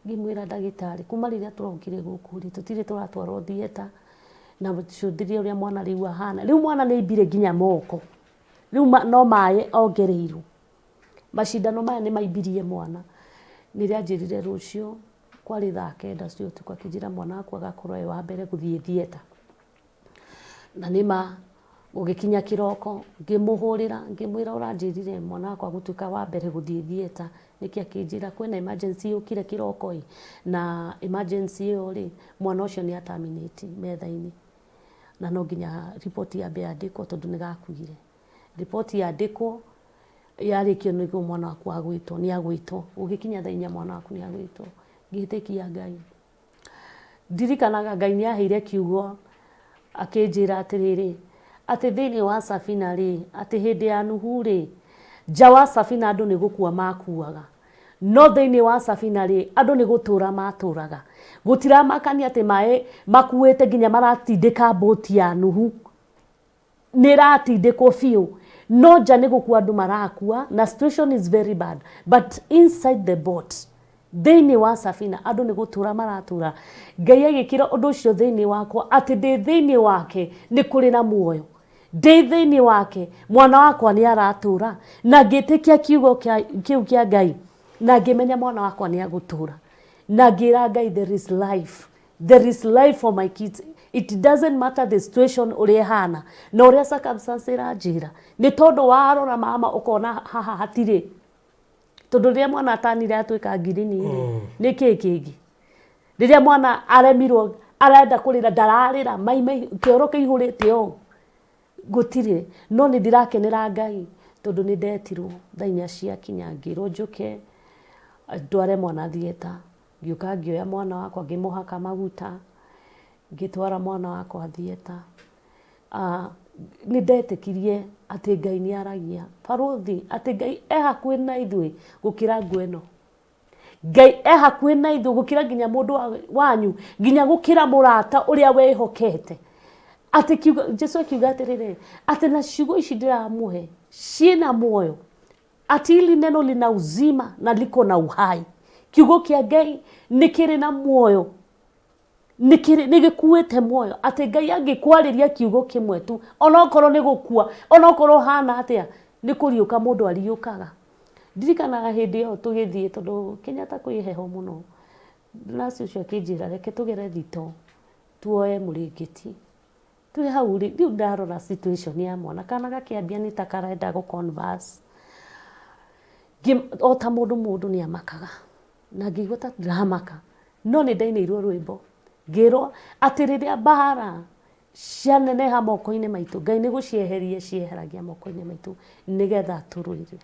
Ngĩmwĩra, ndagĩtarĩ, kuma rĩrĩa tũrokire gũkũ rĩ, tũtirĩ tũratwarwo theatre. Na cũthĩrĩria ũrĩa mwana rĩu ahana. Rĩu mwana nĩ aimbire nginya moko. Rĩu no maĩ ongereirwo. Macindano maya nĩ maimbirie mwana. Nĩrĩo anjĩrire rũciũ kwarĩ thaa kenda cia ũtukũ akĩnjĩra mwana waku agakorwo e wa mbere gũthiĩ theatre. Na nĩma gũgĩkinya kĩroko ngĩmũhũrĩra ngĩmwĩra ũranjĩrire mwana wakwa gũtuĩka wa mbere gũthiĩ theatre nĩkĩ akĩnjĩra kwĩna emergency yũkire kĩroko ĩ na emergency ĩyo rĩ mwana ũcio nĩ aterminate metha-inĩ na no nginya riboti yambe yandĩkwo tondũ nĩ gakuire. Riboti yandĩkwo yarĩkio nĩguo mwana waku agwĩtwo nĩ agwĩtwo gũgĩkinya thaa inya mwana waku nĩ agwĩtwo ngĩtĩkia Ngai. Ndirikanaga Ngai nĩ aheire kiugo akĩnjĩra atĩrĩrĩ atĩ thĩinĩ wa Safina rĩ atĩ hĩndĩ ya Nuhu rĩ nja wa Safina andũ nĩ gũkua makuaga no thĩinĩ wa Safina rĩ andũ nĩ gũtũra matũraga gũtiramakania atĩ maĩ makuĩte nginya maratindĩka mbũti ya Nuhu nĩ ĩratindĩkwo biũ no nja nĩ gũkua andũ marakua na situation is very bad but inside the boat thĩinĩ wa Safina andũ nĩ gũtũra maratũra. Ngai agĩkĩra ũndũ ũcio thĩinĩ wakwa atĩ ndĩ thĩinĩ wake nĩ kũrĩ na muoyo ndĩ thĩinĩ wake mwana wakwa nĩ aratũra na ngĩtĩkia kiugo kĩu kĩa Ngai na ngĩmenya mwana wakwa nĩ agũtũra na ngĩra Ngai there is life, there is life for my kids. It doesn't matter the situation ũrĩa ĩhana na ũrĩa circumstance ĩranjĩra nĩ tondũ warora mama ũkona haha hatirĩ tondũ rĩrĩa mwana atanire atuĩka ngirini rĩ nĩ kĩĩ kĩngĩ rĩrĩa mwana aremirwo arenda kũrĩra ndararĩra mai mai kĩoro kĩihũrĩte ũũ gũtirĩ no nĩ ndĩrakenera Ngai tondũ nĩ ndetirwo thaa inya ciakinya ngĩrwo njũke ndware mwana theatre ngĩũka ngĩoya mwana wakwa ngĩmũhaka maguta ngĩtwara mwana wakwa theatre. Nĩ ndetĩkirie atĩ Ngai nĩ aragia barũthi atĩ Ngai e hakuhĩ na ithuĩ gũkĩra nguo ĩno. Ngai e hakuhĩ na ithuĩ gũkĩra nginya mũndũ wanyu nginya gũkĩra mũrata ũrĩa wĩhokete atĩ kiugo Jesu akiuga atĩrĩrĩ atĩ na ciugo ici ndĩramũhe ciĩna muoyo atĩ hili neno lina uzima na liko na uhai. Kiugo kĩa Ngai nĩ kĩrĩ na muoyo nĩ gĩkuĩte muoyo atĩ Ngai angĩkwarĩria kiugo kĩmwe tu onokorwo nĩ gũkua onokorwo hana atĩa nĩ kũriũka mũndũ ariũkaga. Ndirikanaga hĩndĩ ĩyo tũgĩthiĩ tondũ Kenyatta kwĩ heho mũno nurse ũcio akĩnjĩra reke tũgere thito tuoe mũrĩngĩti twĩ hau rĩ rĩu ndarora situation ya mwana kana gakĩambia nĩ ta karenda gũ converse o ta mũndũ mũndũ nĩ amakaga na ngĩigua ta ndiramaka no nĩ ndainĩirwo rwĩmbo ngĩrwo atĩ rĩrĩa mbara cianeneha moko-inĩ maitũ Ngai nĩ gũcieheria cieheragia moko-inĩ maitũ nĩgetha tũrũĩrĩre.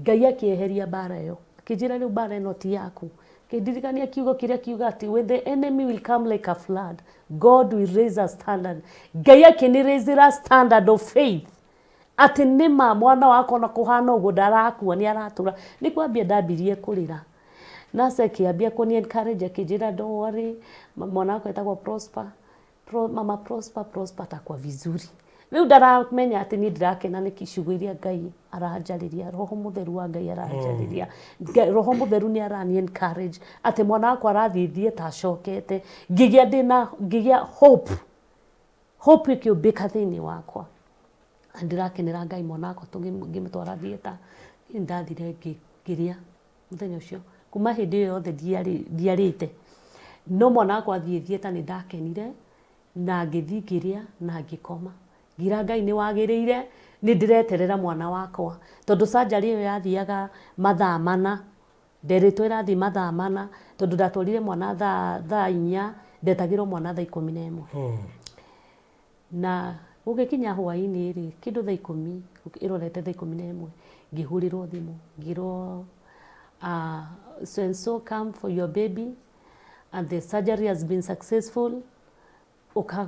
Ngai akĩeheria mbara ĩyo akĩnjĩra rĩu mbara ĩno ti yaku kĩndirikania kiugo kĩrĩa kiuga atĩ when the enemy will come like a flood God will raise a standard. Ngai akĩnĩ standard of faith atĩ nĩma mwana wakwa ona kũhana ũguo ndarakua nĩ aratũra. Nĩ kwambia ndambirie kũrĩra nurse akĩambia kũni encourage akĩnjĩra don't worry mwana wakwa etagwo Prosper mama Prosper Prosper atakuwa vizuri. Rĩu ndaramenya atĩ niĩ ndirakena nĩ ciugo iria Ngai aranjarĩria roho mũtheru wa Ngai aranjarĩria roho mũtheru nĩ arani encourage atĩ mwana wakwa arathiĩ thiĩ acokete ngĩgĩa ndĩna ngĩgĩa hope hope ĩkĩũmbĩka thĩinĩ wakwa na ndĩrakenera Ngai mwana wakwa ngĩmũtwara theatre niĩ ndathire ngĩrĩa mũthenya ũcio kuma hĩndĩ ĩyo yothe ndiarĩte no mwana wakwa athiĩ theatre nĩ ndakenire na ngĩthiĩ ngĩrĩa na ngĩkoma ngira Ngai nĩ wagĩrĩire nĩ ndĩreterera mwana wakwa tondũ surgery ĩyo yathiaga mathaa mana nderĩtwo ĩrathiĩ mathaa mana tondũ ndatwarire mwana thaa inya ndetagĩrwo mwana thaa 11 na gũgĩkinya hwaĩ-inĩ rĩ kĩndũ thaa 10 ĩrorete thaa 11 ngĩhũrĩrwo thimũ ngĩrwo so and so come for your baby and the surgery has been successful ũka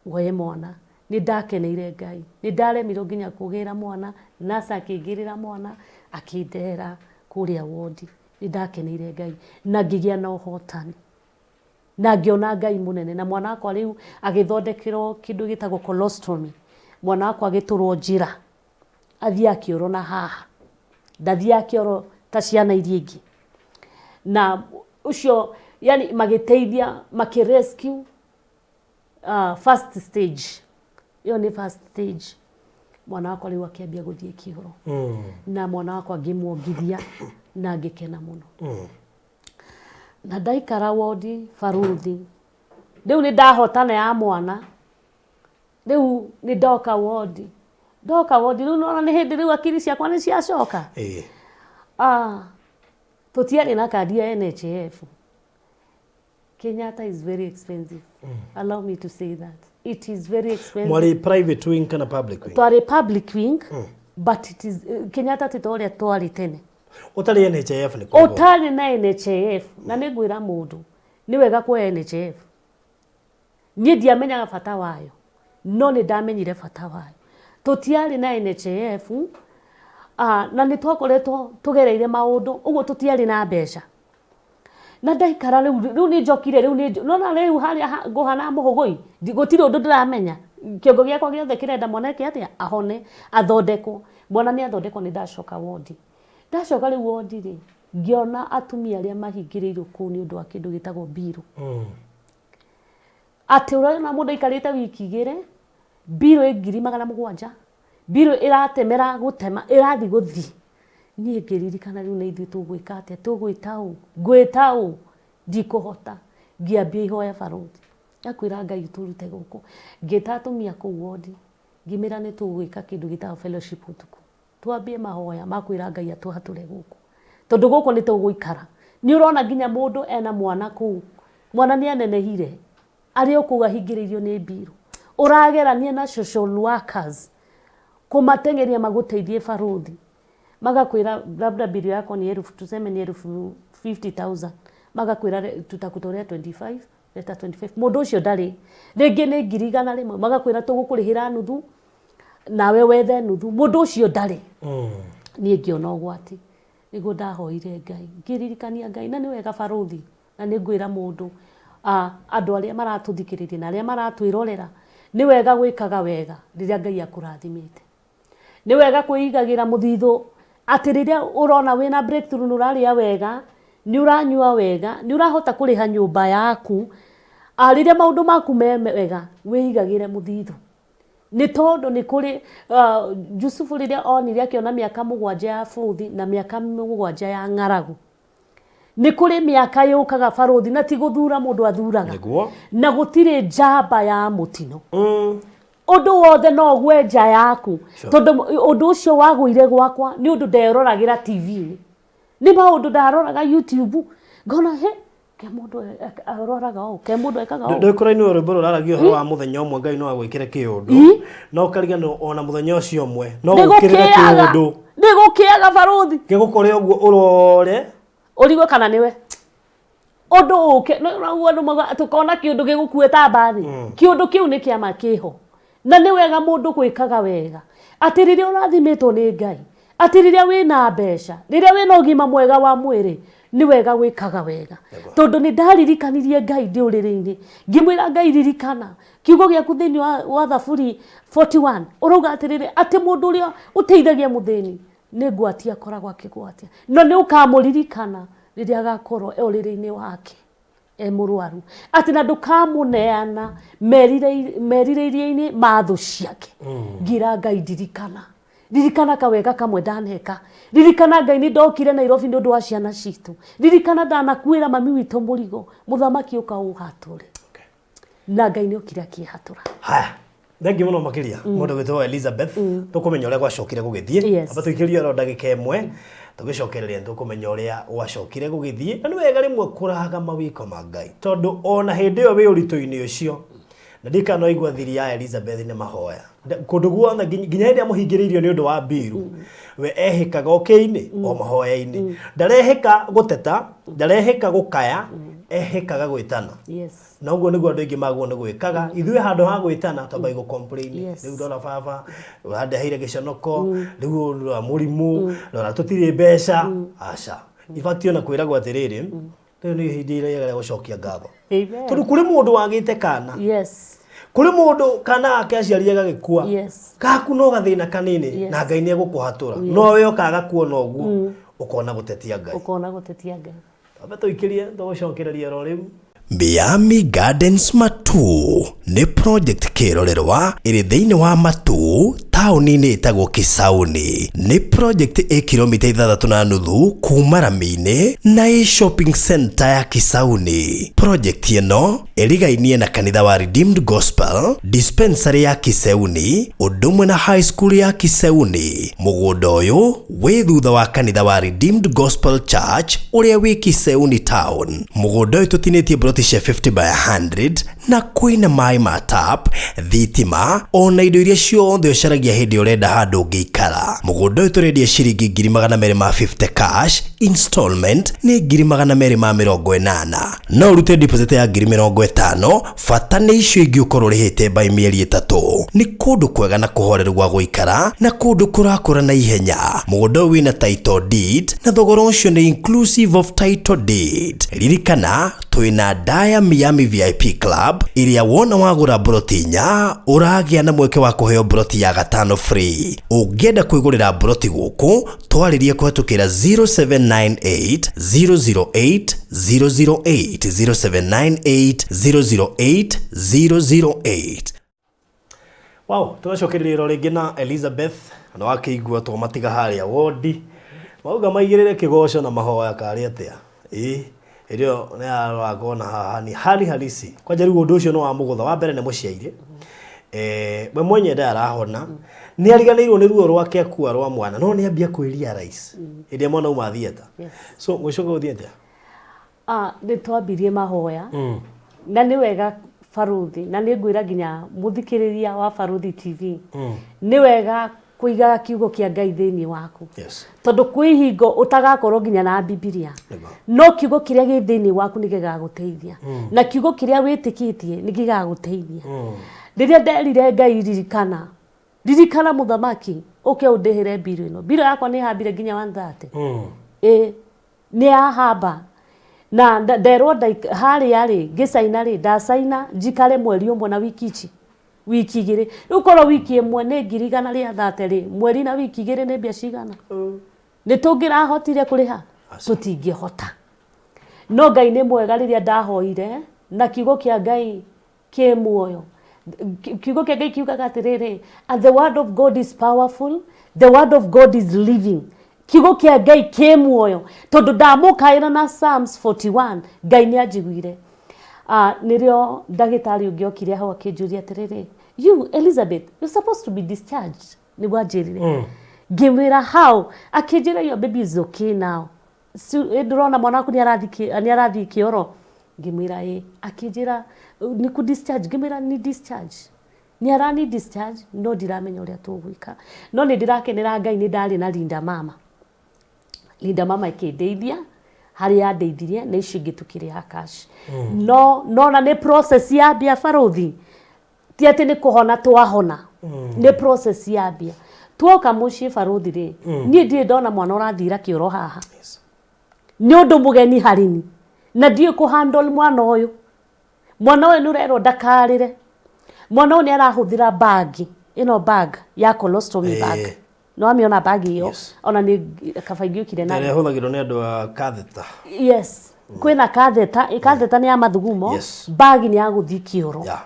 woe mwana. Nĩ ndakeneire Ngai nĩ ndaremirwo nginya kũgĩra mwana nurse akĩngĩrĩra mwana akĩndehera kũrĩa wodi. Nĩ ndakeneire Ngai na ngĩgĩa na ũhotani na ngĩona Ngai mũnene na mwana wakwa rĩu agĩthondekerwo kĩndũ gĩtagwo colostomy mwana wakwa agĩtũrwo njĩra athiĩ akĩoro na haha ndathiĩ akĩoro ta ciana iria ingĩ na ũcio yani magĩteithia makĩ rescue First stage ĩyo nĩ first stage, mwana wakwa rĩu akĩambia gũthiĩ kĩoro. Na mwana wakwa ngĩmuongithia na ngĩkena mũno. Na ndaikara wondi baruthi, rĩu nĩ ndahotana ya mwana, rĩu nĩ ndoka wondi, ndoka wondi rĩu nona nĩ hĩndĩ rĩu akiri ciakwa nĩ ciacoka. Ah, tũtiarĩ na kandi ya NHIF. Kenyatta is very expensive. Allow me to say that it is very expensive. Mwarĩ private wing kana public wing? Twarĩ public wing, but it is Kenyatta ti ta ũrĩa twarĩ tene. Ũtarĩ NHIF nĩ kũrĩhwo? Ũtarĩ na NHIF. Na nĩ ngwĩra mũndũ, nĩ wega kuoya NHIF. Niĩ ndiamenyaga bata wayo, no nĩ ndamenyire bata wayo. Tũtiarĩ na NHIF, na nĩ twakoretwo tũgereire maũndũ ũguo, tũtiarĩ na mbeca. Na ndaikara rĩu, rĩu nĩ njokire, rĩu nĩ nona rĩu harĩa ngũhana mũhũgũi, gũtirĩ ũndũ ndĩramenya. Kĩongo gĩakwa gĩothe kĩrenda mwana eke atĩa? Ahone, athondekwo. Mwana nĩ athondekwo, nĩ ndacoka wondi. Ndacoka rĩu wondi rĩ, ngĩona atumia arĩa mahingĩrĩirwo kũu nĩ ũndũ wa kĩndũ gĩtagwo mbirũ. Atĩ ũrona mũndũ aikarĩte wiki 2, mbirũ ĩ 700,000, mbirũ ĩratemera gũtema, ĩrathiĩ gũthiĩ. Niĩ ngĩririkana rĩu nĩ ithuĩ tũgwĩka atĩa, tũgwĩta ũ, ngwĩta ũ, ndikũhota. Ngĩambia ihoya barũthi akwĩra Ngai tũrute gũkũ. Ngĩta atumia kũu wondi, ngĩmĩra nĩ tũgwĩka kĩndũ gĩtagwo fellowship ũtukũ, twambie mahoya ma kwĩra Ngai atũhatũre gũkũ, tondũ gũkũ nĩ tũgũikara. Nĩ ũrona nginya mũndũ ena mwana kũu, mwana nĩ anenehire, arĩ o kũu ahingĩrĩirio nĩ mbirũ. Ũragerania na social workers kũmateng'eria magũteithie barũthi, magakwĩra labda bill yako ni elfu, tuseme ni elfu 50,000, magakwĩra tutakutolea 25, leta 25. Mũndũ ũcio ndarĩ, rĩngĩ nĩ 100,000, magakwĩra tũgũkũrĩhĩra nuthu nawe wethe nuthu. Mũndũ ũcio ndarĩ. Niĩ ngĩona ũgwati, nĩguo ndahoire Ngai, ngĩririkania Ngai. Na nĩ wega barũthi, na nĩ ngwĩra mũndũ, andũ arĩa maratũthikĩrĩria na arĩa maratwĩrorera, nĩ wega gwĩkaga wega rĩrĩa Ngai akũrathimĩte. Nĩ wega kwĩigagĩra mũthithũ, atĩ rĩrĩa ũrona wĩna breakthrough, nĩ ũrarĩa wega, nĩ ũranyua wega, nĩ ũrahota kũrĩha nyũmba yaku, rĩrĩa maũndũ maku me mega, wĩigagĩre mũthithũ. Nĩ tondũ nĩ kũrĩ Jusufu rĩrĩa onire akĩona mĩaka 7 ya bũthi na mĩaka 7 ya ng'aragu. Nĩ kũrĩ mĩaka yũkaga barũthi, na ti gũthura mũndũ athuraga. Na gũtirĩ njamba ya mũtino. Ũndũ wothe no ũgwe nja yaku. Tondũ ũndũ ũcio wagũire gwakwa nĩ ũndũ nderoragĩra TV-inĩ. Nĩ maũndũ ndaroraga YouTube, ngona he ke mũndũ aroraga ũũ, ke mũndũ ekaga ũũ. Ndũkũrainwo rwĩmbo rũraragia ũhoro wa mũthenya ũmwe Ngai no agwĩkĩre kĩũndũ, no ũkariganĩrwo ona mũthenya ũcio ũmwe no gũkĩrĩre kĩũndũ. Nĩ gũkĩaga barũthi. Gĩgũkore ũguo ũrore. Ũrigwe kana nĩwe. Ũndũ ũke, ũguo andũ maugaga tũkona kĩũndũ gĩgũkue ta mbathi. Kĩũndũ kĩu nĩ kĩama kĩho. Na nĩ wega mũndũ gwĩkaga wega. Atĩ rĩrĩa ũrathimĩtwo nĩ Ngai, atĩ rĩrĩa wĩna mbeca, rĩrĩa wĩna ũgima mwega wa mwĩrĩ, nĩ wega gwĩkaga wega. Tondũ nĩ ndaririkanirie Ngai ndĩ ũrĩrĩ-inĩ. Ngĩmwĩra Ngai ririkana, kiugo gĩaku thĩinĩ wa Thaburi 41, ũrauga atĩrĩrĩ, atĩ mũndũ ũrĩa ũteithagia mũthĩni, nĩ ngwatia akoragwo akĩgwatia. Na nĩ ũkamũririkana rĩrĩa agakorwo e ũrĩrĩ-inĩ wake e mũrwaru, atĩ na ndũkamũneana merirĩria-inĩ ma thũ ciake. Ngira Ngai ndirikana, ririkana kawega kamwe ndaneka, ririkana Ngai nĩ ndokire Nairobi nĩ ũndũ wa ciana citũ, ririkana ndanakuĩra mami witũ mũrigo, mũthamaki ũka ũhatũre. Na Ngai nĩ okire akĩhatũra. Haya, thengi mũno makĩria mũndũ gwĩtwo Elizabeth. Tũkũmenya ũrĩa gwacokire gũgĩthiĩ. Amba tũikĩrie oro ndagĩka ĩmwe, tũgĩcokereria nĩ tũkũmenya ũrĩa gwacokire gũgĩthiĩ. Na nĩ wega rĩmwe kũraga mawĩko ma Ngai, tondũ ona hĩndĩ ĩyo wĩ ũritũ-inĩ ũcio, na ndikana no igua thiri ya Elizabeth nĩ mahoya kũndũ guothe, nginya hĩndĩ ĩrĩa mũhingĩrĩirio nĩ ũndũ wa mbiru, we ehĩkaga ũkĩ-inĩ o mahoya-inĩ, ndarehĩka gũteta, ndarehĩka gũkaya, ehĩkaga gwĩtana. Na ũguo nĩguo andũ aingĩ magwo nĩ gwĩkaga. Ithuĩ handũ ha gwĩtana twambagia gũ complain. Rĩu ndona baba ũrandeheire gĩconoko, rĩu rora mũrimũ, rora tũtirĩ mbeca. Aca, in fact ona kwĩragwo atĩrĩrĩ, rĩu nĩ ihinda rĩega rĩa gũcokia ngatho, tondũ kũrĩ mũndũ wagĩte kana, kũrĩ mũndũ kana gake aciarire gagĩkua. Gaku no gathĩna kanini, na Ngai nĩ egũkũhatũra, no we ũkaga kuona ũguo, ũkona gũtetia Ngai. Ũkona gũtetia Ngai. Twambe tũikĩrie, tũgũcokereria oro rĩu. Miami Gardens Matu nĩ project kĩrorerwa ĩrĩ thĩinĩ wa Matu taũni-inĩ ĩtagwo Kisauni. Nĩ project ĩ kilomita 6.5 kuma rami-inĩ na ĩ shopping center ya Kisauni. Project ĩno ĩrigainie na kanitha wa Redeemed Gospel, dispensary ya Kiseuni, ũndũ ũmwe na high school ya Kiseuni. Mũgũnda ũyũ wĩ thutha wa kanitha wa Redeemed Gospel Church ũrĩa wĩ Kiseuni town. Mũgũnda ũyũ tũtinĩtie broti cia 50 by 100 na kwĩna maĩ ma tap, thitima ona indo iria ciothe ũcaragia hĩndĩ ũrenda handũ ũngĩikara. Mũgũnda ũyũ tũrendia ciringi 250,000 cash, installment nĩ 280,000. No ũrute deposit ya 50,000, bata nĩ icio ingĩ ũkorwo ũrĩhĩte by mĩeri 3. Nĩ kũndũ kwega na kũhoreru gwa gũikara na kũndũ kũrakũra na ihenya. Mũgũnda ũyũ wĩna title deed na thogora ũcio nĩ inclusive of title deed. Ririkana twĩna Daya Miami VIP Club ĩrĩa wona wagũra mburoti 4 ũragĩa na mweke wa kũheo mburoti ya 5 free. Ũngĩenda kwĩgũrĩra mburoti gũkũ twarĩrie kũhetũkĩra 0798 008 008 0798 008 008. Wow, tũgacokereria ĩro rĩngĩ na Elizabeth na wakĩigua twamatiga harĩa wodi mauga maigĩrĩre kĩgoco na mahoya karĩ atĩa ĩ ĩrĩo nĩ aragona haha ni hali halisi kwanja rĩu ũndũ ũcio nĩ wa mũgũtha wa mbere nĩ mũciaire we mwenye ndarahona nĩ ariganĩirwo nĩ ruo rwake akua rwa mwana no nĩ ambia kwĩria rais hĩndĩ ĩrĩa mwana uma theatre. So gũcoka gũthiĩ atĩa? Nĩ twambirie mahoya na nĩ wega Baruthi na nĩ ngwĩra nginya mũthikĩrĩria wa Baruthi TV nĩ wega kũigaga kiugo kĩa Ngai thĩinĩ waku. Yes. Tondũ kwĩ hingo ũtagakorwo nginya na Bibilia no kiugo kĩrĩa gĩ thĩinĩ waku nĩ gĩgagũteithia na kiugo kĩrĩa wĩtĩkĩtie nĩ gĩgagũteithia. Rĩrĩa nderire Ngai ririkana ririkana mũthamaki ũke ũndĩhĩre mbirũ ĩno, mbirũ yakwa nĩ hambire nginya 130 ĩ nĩ yahamba na nderwo harĩa rĩ ngĩcaina rĩ ndacaina njikare mweri ũmwe na wiki ici wiki 2 rĩu korwo wiki 1 nĩ 130,000 rĩ mweri na wiki 2 nĩ mbia cigana nĩ tũngĩrahotire kũrĩha tũtingĩhota. No Ngai nĩ mwega rĩrĩa ndahoire na kiugo kĩa Ngai kĩ muoyo. Kiugo kĩa Ngai kiugaga atĩrĩrĩ, and the word of God is powerful, the word of God is living. Kiugo kĩa Ngai kĩ muoyo tondũ ndamũkaĩra na Psalms 41 Ngai nĩ anjiguire. Nĩrĩo ndagĩtarĩ ũngĩ okire hau akĩnjũria atĩrĩrĩ, you Elizabeth, you're supposed to be discharged, nĩguo anjĩrire. Ngĩmwĩra how, akĩnjĩra your baby is okay now, ndĩrona mwana waku nĩ arathiĩ kĩoro. Ngĩmwĩra ĩ, akĩnjĩra nĩ kũ discharge, ngĩmwĩra ni discharge nĩ arani discharge no ndiramenya ũrĩa tũgwĩka. No nĩ ndĩrakenera Ngai nĩ ndarĩ na Linda Mama. Linda Mama ĩkĩndeithia harĩa yandeithirie na icio ingĩ tũkĩrĩha cash. No nona nĩ process ya mbia Baruthi, ti atĩ nĩ kũhona twahona, nĩ process ya mbia. Tuoka mũciĩ Baruthi rĩ, niĩ ndirĩ ndona mwana ũrathira kĩoro haha, nĩ ũndũ mũgeni harĩ ni na ndiũĩ kũ handle mwana ũyũ. Mwana ũyũ nĩ ũrerwo ndakarĩre, mwana ũyũ nĩ arahũthĩra bag ĩno, bag ya colostomy bag. No amĩona bag ĩyo ona nĩ kaba ingĩũkire nayo. Ĩrĩa ĩhũthagĩrwo nĩ andũ a catheter. Yes, kwĩna catheter, catheter nĩ ya mathugumo, bag nĩ ya gũthiĩ kĩoro.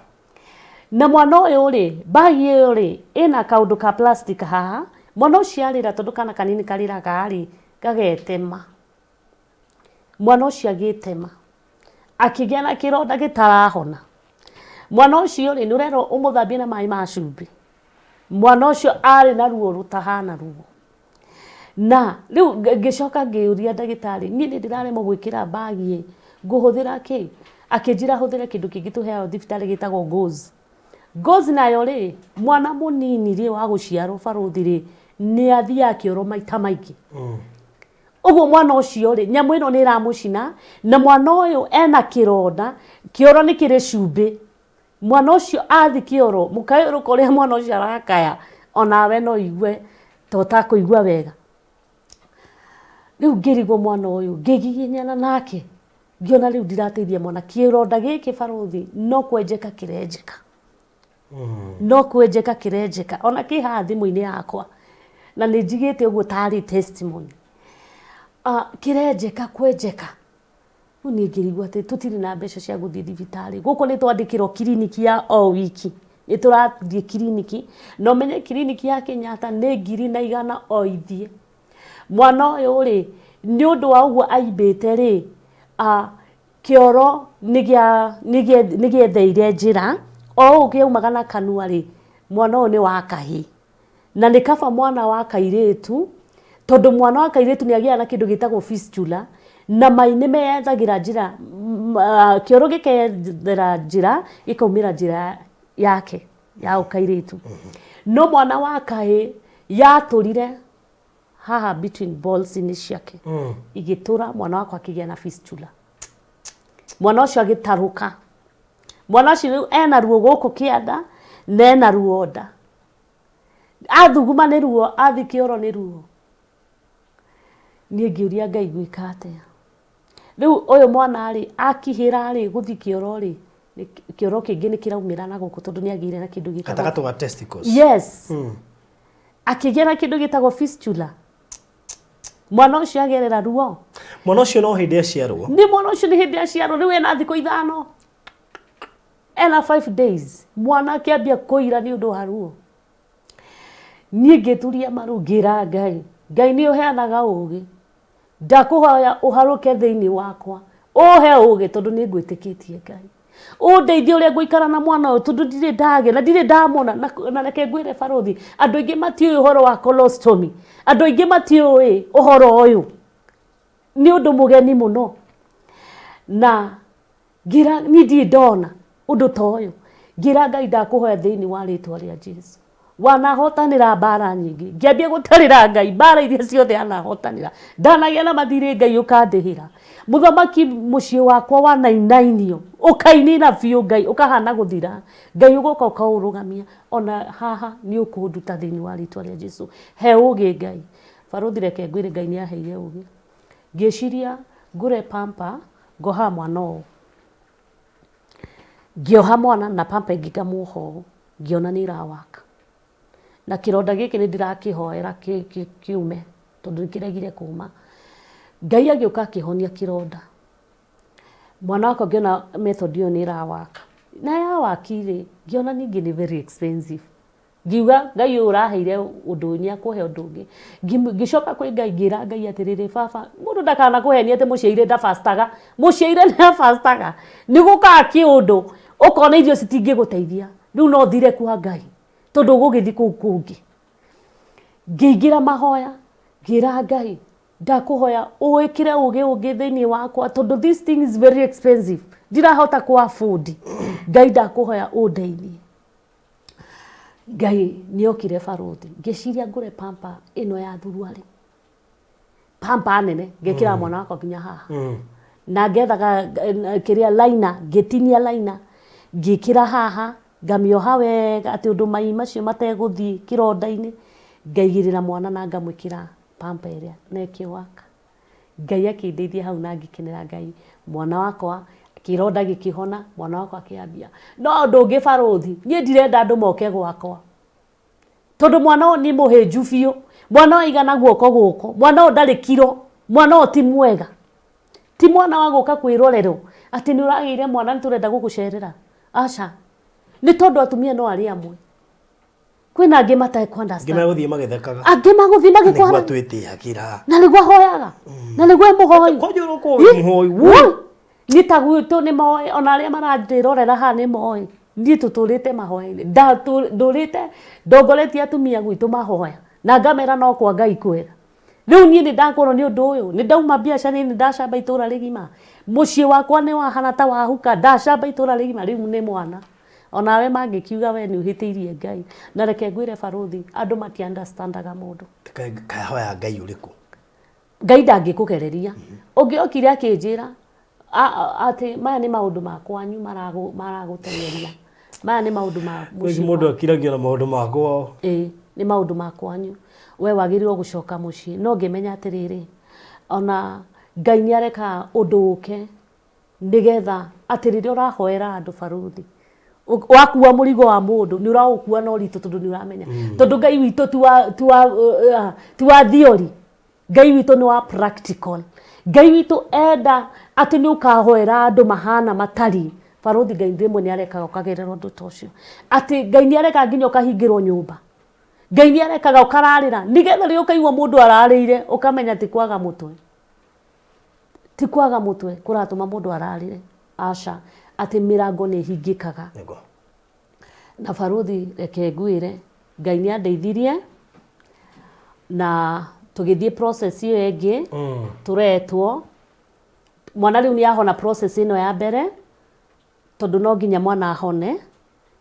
Na mwana ũyũ rĩ, bag ĩyo rĩ ĩna kaũndũ ka plastic haha, mwana ũcio arĩra tondũ kana kanini karĩraga rĩ gagetema. Mwana ũcio agĩtema akĩgĩa na kĩronda gĩtarahona. Mwana ũcio rĩ nĩ ũrerwo ũmũthambie na maĩ ma cumbĩ. Mwana ũcio arĩ na ruo rũtahana ruo. Na rĩu ngĩcoka ngĩũria ndagĩtarĩ, niĩ nĩ ndĩraremwo gwĩkĩra bag ĩ, ngũhũthĩra kĩ? Akĩnjĩra hũthĩre kĩndũ kĩngĩ tũheagwo thibitarĩ gĩtagwo gauze. Gauze nayo rĩ, mwana mũnini rĩ wa gũciarwo Baruthi rĩ nĩ athiaga kĩoro maita maingĩ. Ũguo mwana ũcio rĩ, nyamũ ĩno nĩ ĩramũcina na mwana ũyũ ena kĩronda, kĩoro nĩ kĩrĩ cumbĩ. Mwana ũcio athi kĩoro, mũkayũrũka ũrĩa mwana ũcio arakaya, onawe no igue ta ũtakũigua wega. Rĩu ngĩrigwo mwana ũyũ, ngĩgiginyana nake, ngĩona rĩu ndirateithia mwana. Kĩronda gĩkĩ Baruthi no kwenjeka kĩrenjeka. No kwenjeka kĩrenjeka, ona kĩ haha thimũ-inĩ yakwa na nĩ njigĩte ũguo tarĩ testimony. Kĩrenjeka kwenjeka. Rĩu niĩ ngĩrigwo atĩ tũtirĩ na mbeca cia gũthiĩ thibitarĩ. Gũkũ nĩ twandĩkĩrwo kiriniki ya o wiki. Nĩ tũrathiĩ kiriniki, na ũmenye kiriniki ya Kenyatta nĩ 1,100 o ithiĩ. Mwana ũyũ rĩ, nĩ ũndũ wa ũguo aimbĩte rĩ, kĩoro nĩ gĩetheire njĩra, o ũũ kĩaumaga na kanua rĩ, mwana ũyũ nĩ wa kahĩĩ. Na nĩ kaba mwana wa kairĩtu, tondũ mwana wa kairĩtu nĩ agĩaga na kĩndũ gĩtagwo fistula, na mai nĩ meyethagĩra njĩra, kĩoro gĩkeyethera njĩra, gĩkaumĩra njĩra yake ya ũkairĩtu. No mwana wa kahĩĩ yatũrire haha between balls-inĩ ciake, igĩtũra, mwana wakwa akĩgĩa na fistula. Mwana ũcio agĩtarũka. Mwana ũcio rĩu ena ruo gũkũ kĩanda na ena ruo nda. Athuguma nĩ ruo, athiĩ kĩoro nĩ ruo. Niĩ ngĩũria Ngai ngwĩka atĩa. Rĩu ũyũ mwana rĩ, akihĩra rĩ, gũthiĩ kĩoro rĩ, kĩoro kĩngĩ nĩ kĩraumĩra na gũkũ tondũ nĩ agĩire na kĩndũ gĩtagwo Gatagatĩ ga testicles. Yes. Akĩgĩa na kĩndũ gĩtagwo fistula. Mwana ũcio agerera ruo. Mwana ũcio no hĩndĩ aciarwo. Nĩ mwana ũcio nĩ hĩndĩ aciarwo, rĩu ena thikũ 5. Ena 5 days. Mwana akĩambia kũira nĩ ũndũ wa ruo. Niĩ ngĩturia maru ngĩra Ngai, Ngai nĩ ũheanaga ũgĩ. Ndakũhoya ũharũke thĩinĩ wakwa. Ũhe ũgĩ tondũ nĩ ngwĩtĩkĩtie Ngai. Ũndeithie ũrĩa ngũikara na mwana ũyũ tondũ ndirĩ ndagĩa na ndirĩ ndamona. Na reke ngwĩre barũthi, andũ aingĩ matiũĩ ũhoro wa colostomy. Andũ aingĩ matiũĩ ũhoro ũyũ. Nĩ ũndũ mũgeni mũno. Na ngĩra niĩ ndirĩ ndona ũndũ ta ũyũ. Ngĩra Ngai ndakũhoya thĩinĩ wa rĩtwa rĩa Jesu. Wanahotanĩra mbara nyingĩ. Ngĩambia gũtarĩra Ngai mbara iria ciothe anahotanĩra. Ndanagĩa na mathirĩ Ngai ũkandĩhĩra. Mũthamaki mũciĩ wakwa wanainainio, ũkainina biũ Ngai, ũkahana gũthira. Ngai ũgoka ũkaũrũgamia. Ona haha nĩ ũkũnduta thĩinĩ wa rĩtwa rĩa Jesu. He ũgĩ Ngai. Barũthi reke ngwĩre Ngai nĩ aheire ũgĩ. Ngĩciria ngũre pamper, ngoha mwana ũũ. Ngĩoha mwana na pamper ĩngĩ ngamuoha ũũ. Ngĩona nĩ ĩrawaka. Na kĩronda gĩkĩ nĩ ndĩrakĩhoera kĩume, tondũ nĩ kĩregire kuma. Ngai agĩũka akĩhonia kĩronda. Mwana wakwa ngĩona method ĩyo nĩ ĩrawaka. Na yawaki rĩ, ngĩona ningĩ nĩ very expensive. Ngiuga Ngai ũyũ ũraheire ũndũ ũyũ nĩ akũhe ũndũ ũngĩ. Ngĩcoka kwĩ Ngai ngĩra Ngai atĩrĩrĩ, baba, mũndũ ndakanakũhenie atĩ mũciaire ndabastaga. Mũciaire nĩ abastaga. Nĩ gũkaga kĩũndũ, ũkona irio citingĩgũteithia. Rĩu no ũthire kwa Ngai, tondũ ũgũgĩthiĩ kũu kũngĩ. Ngĩingĩra mahoya, ngĩra Ngai, ndakũhoya ũĩkĩre ũgĩ ũngĩ thĩinĩ wakwa, tondũ this thing is very expensive. Ndirahota kũ afford. Ngai ndakũhoya ũndeithie. Ngai nĩ okire barũthi, ngĩciria ngũre pamper ĩno ya thuruarĩ. Pamper nene, ngekĩra mwana wakwa nginya haha. Na ngethaga kĩrĩa liner, ngĩtinia liner, ngĩkĩra haha, ngamĩoha wega atĩ ũndũ mai macio mategũthiĩ kĩronda-inĩ, ngaigĩrĩra mwana na ngamwĩkĩra pamper ĩrĩa na ĩkĩwaka. Ngai akĩndeithia hau na ngĩkenera Ngai. Mwana wakwa kĩronda gĩkĩhona, mwana wakwa akĩambia. No ũndũ ũngĩ barũthi, niĩ ndirenda andũ moke gwakwa. Tondũ mwana ũyũ nĩ mũhĩnju biũ. Mwana ũyũ aigana guoko gũkũ. Mwana ũyũ ndarĩ kiro. Mwana ũyũ ti mwega. Ti mwana wa gũka kwĩrorerwo atĩ nĩ ũragĩire mwana nĩ tũrenda gũgũcerera. Aca. Nĩ tondũ atumia no arĩ amwe. Kwĩna angĩ matekũ understand. Angĩ megũthiĩ magĩthekaga. Angĩ magũthiĩ magĩkwara. Nĩguo atwĩtĩagĩra. Na nĩguo ahoyaga. Na nĩguo e mũhoi. Kwanjũrwo kũ wĩ mũhoi. Woi. Niĩ ta gwitũ nĩ moĩ, ona arĩa marandĩrorera haha nĩ moĩ. Niĩ tũtũrĩte mahoya-inĩ. Ndũrĩte ndongoretie atumia gwitũ mahoya. Na ngamera no kwa Ngai kwega. Rĩu niĩ nĩ ndakorwo nĩ ũndũ ũyũ, nĩ ndauma biacara-inĩ, nĩ ndacamba itũra rĩgima. Mũciĩ wakwa nĩ wahana ta wahuka, ndacamba itũra rĩgima, rĩu nĩ mwana. Onawe mangĩkiuga we nĩ ũhĩtĩirie Ngai. Na reke ngwĩre barũthi, andũ mati understandaga mũndũ. Kahoya Ngai ũrĩkũ? Ngai ndangĩkũgereria. Ũngĩ okire akĩnjĩra atĩ maya nĩ maũndũ ma kwanyu maragũteng'eria. Maya nĩ maũndũ ma mũciĩ Mũndũ wanyu. akiragio na maũndũ ma kwao. Ĩĩ, nĩ maũndũ ma kwanyu. We wagĩrĩirwo gũcoka mũciĩ. No ngĩmenya atĩrĩrĩ, ona Ngai nĩ areka ũndũ ũke nĩgetha atĩ rĩrĩa ũrahoera andũ barũthi, wakua mũrigo wa mũndũ nĩ ũraũkua na ũritũ tondũ nĩ ũramenya. Tondũ Ngai witũ ti wa theory. Ngai witũ nĩ wa practical. Ngai witũ enda atĩ nĩ ũkahoera andũ mahana matari. Barothi Ngai rĩmwe nĩ arekaga ũkagerera ũndũ ta ũcio, atĩ Ngai nĩ arekaga nginya ũkahingĩrwo nyũmba. Ngai nĩ arekaga ũkararĩra nĩgetha rĩrĩa ũkaigua mũndũ ararĩire ũkamenya ti kwaga mũtwe, ti kwaga mũtwe kũratũma mũndũ ararĩre, aca, atĩ mĩrango nĩ ĩhingĩkaga. Nĩguo. Na barothi reke ngwĩre, Ngai nĩ andeithirie na tũgĩthiĩ process ĩyo ĩngĩ. Tũretwo mwana rĩu nĩ ahona process ĩno ya mbere, tondũ no nginya mwana ahone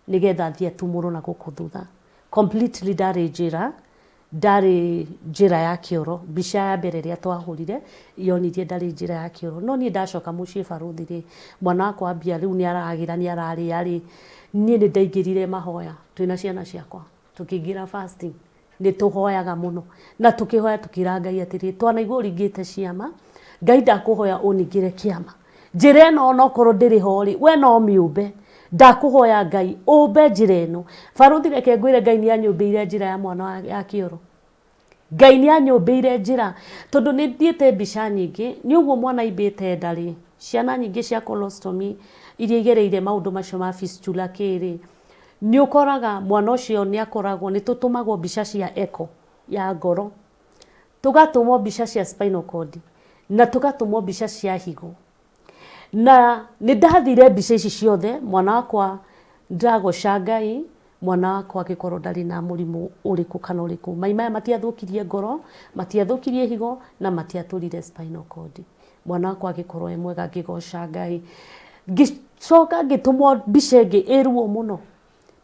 nĩgetha athiĩ atumũrwo na gũkũ thutha completely. Ndarĩ njĩra, ndarĩ njĩra ya kĩoro. Mbica ya mbere ĩrĩa twahũrire yonirie ndarĩ njĩra ya kĩoro. No niĩ ndacoka mũciĩ, barothi rĩ, mwana wakwa ambia rĩu nĩ aragĩra, nĩ ararĩa rĩ, niĩ nĩ ndaingĩrire mahoya twĩna ciana ciakwa, tũkĩingĩra fasting, nĩ tũhoyaga mũno na tũkĩhoya tũkĩra Ngai atĩrĩ, twanaigua ũringĩte ciama, Ngai ndakũhoya ũningĩre kĩama, njĩra ĩno onokorwo ndĩrĩ ho rĩ, we no mĩũmbe, ndakũhoya Ngai ũmbe njĩra ĩno. Barothi reke ngwĩre, Ngai nĩ anyũmbĩire njĩra ya mwana ya kĩoro. Ngai nĩ anyũmbĩire njĩra, tondũ nĩ thiĩte mbica nyingĩ nĩ ũguo mwana aimbĩte nda rĩ, ciana nyingĩ cia colostomy iria igereire maũndũ macio ma fistula kĩrĩ, nĩ ũkoraga mwana ũcio nĩ akoragwo, nĩ tũtũmagwo mbica cia echo ya ngoro, tũgatũmwo mbica cia spinal cord na tũgatũmwo mbica cia higo. Na nĩ ndathire mbica ici ciothe, mwana wakwa, ndĩragoca Ngai, mwana wakwa angĩkorwo ndarĩ na mũrimũ ũrĩkũ kana ũrĩkũ. Mai maya matiathũkirie ngoro, matiathũkirie higo na matiatũrire spinal cord. Mwana wakwa angĩkorwo e mwega, ngĩgoca Ngai. Ngĩcoka ngĩtũmwo mbica ĩngĩ ĩruo mũno.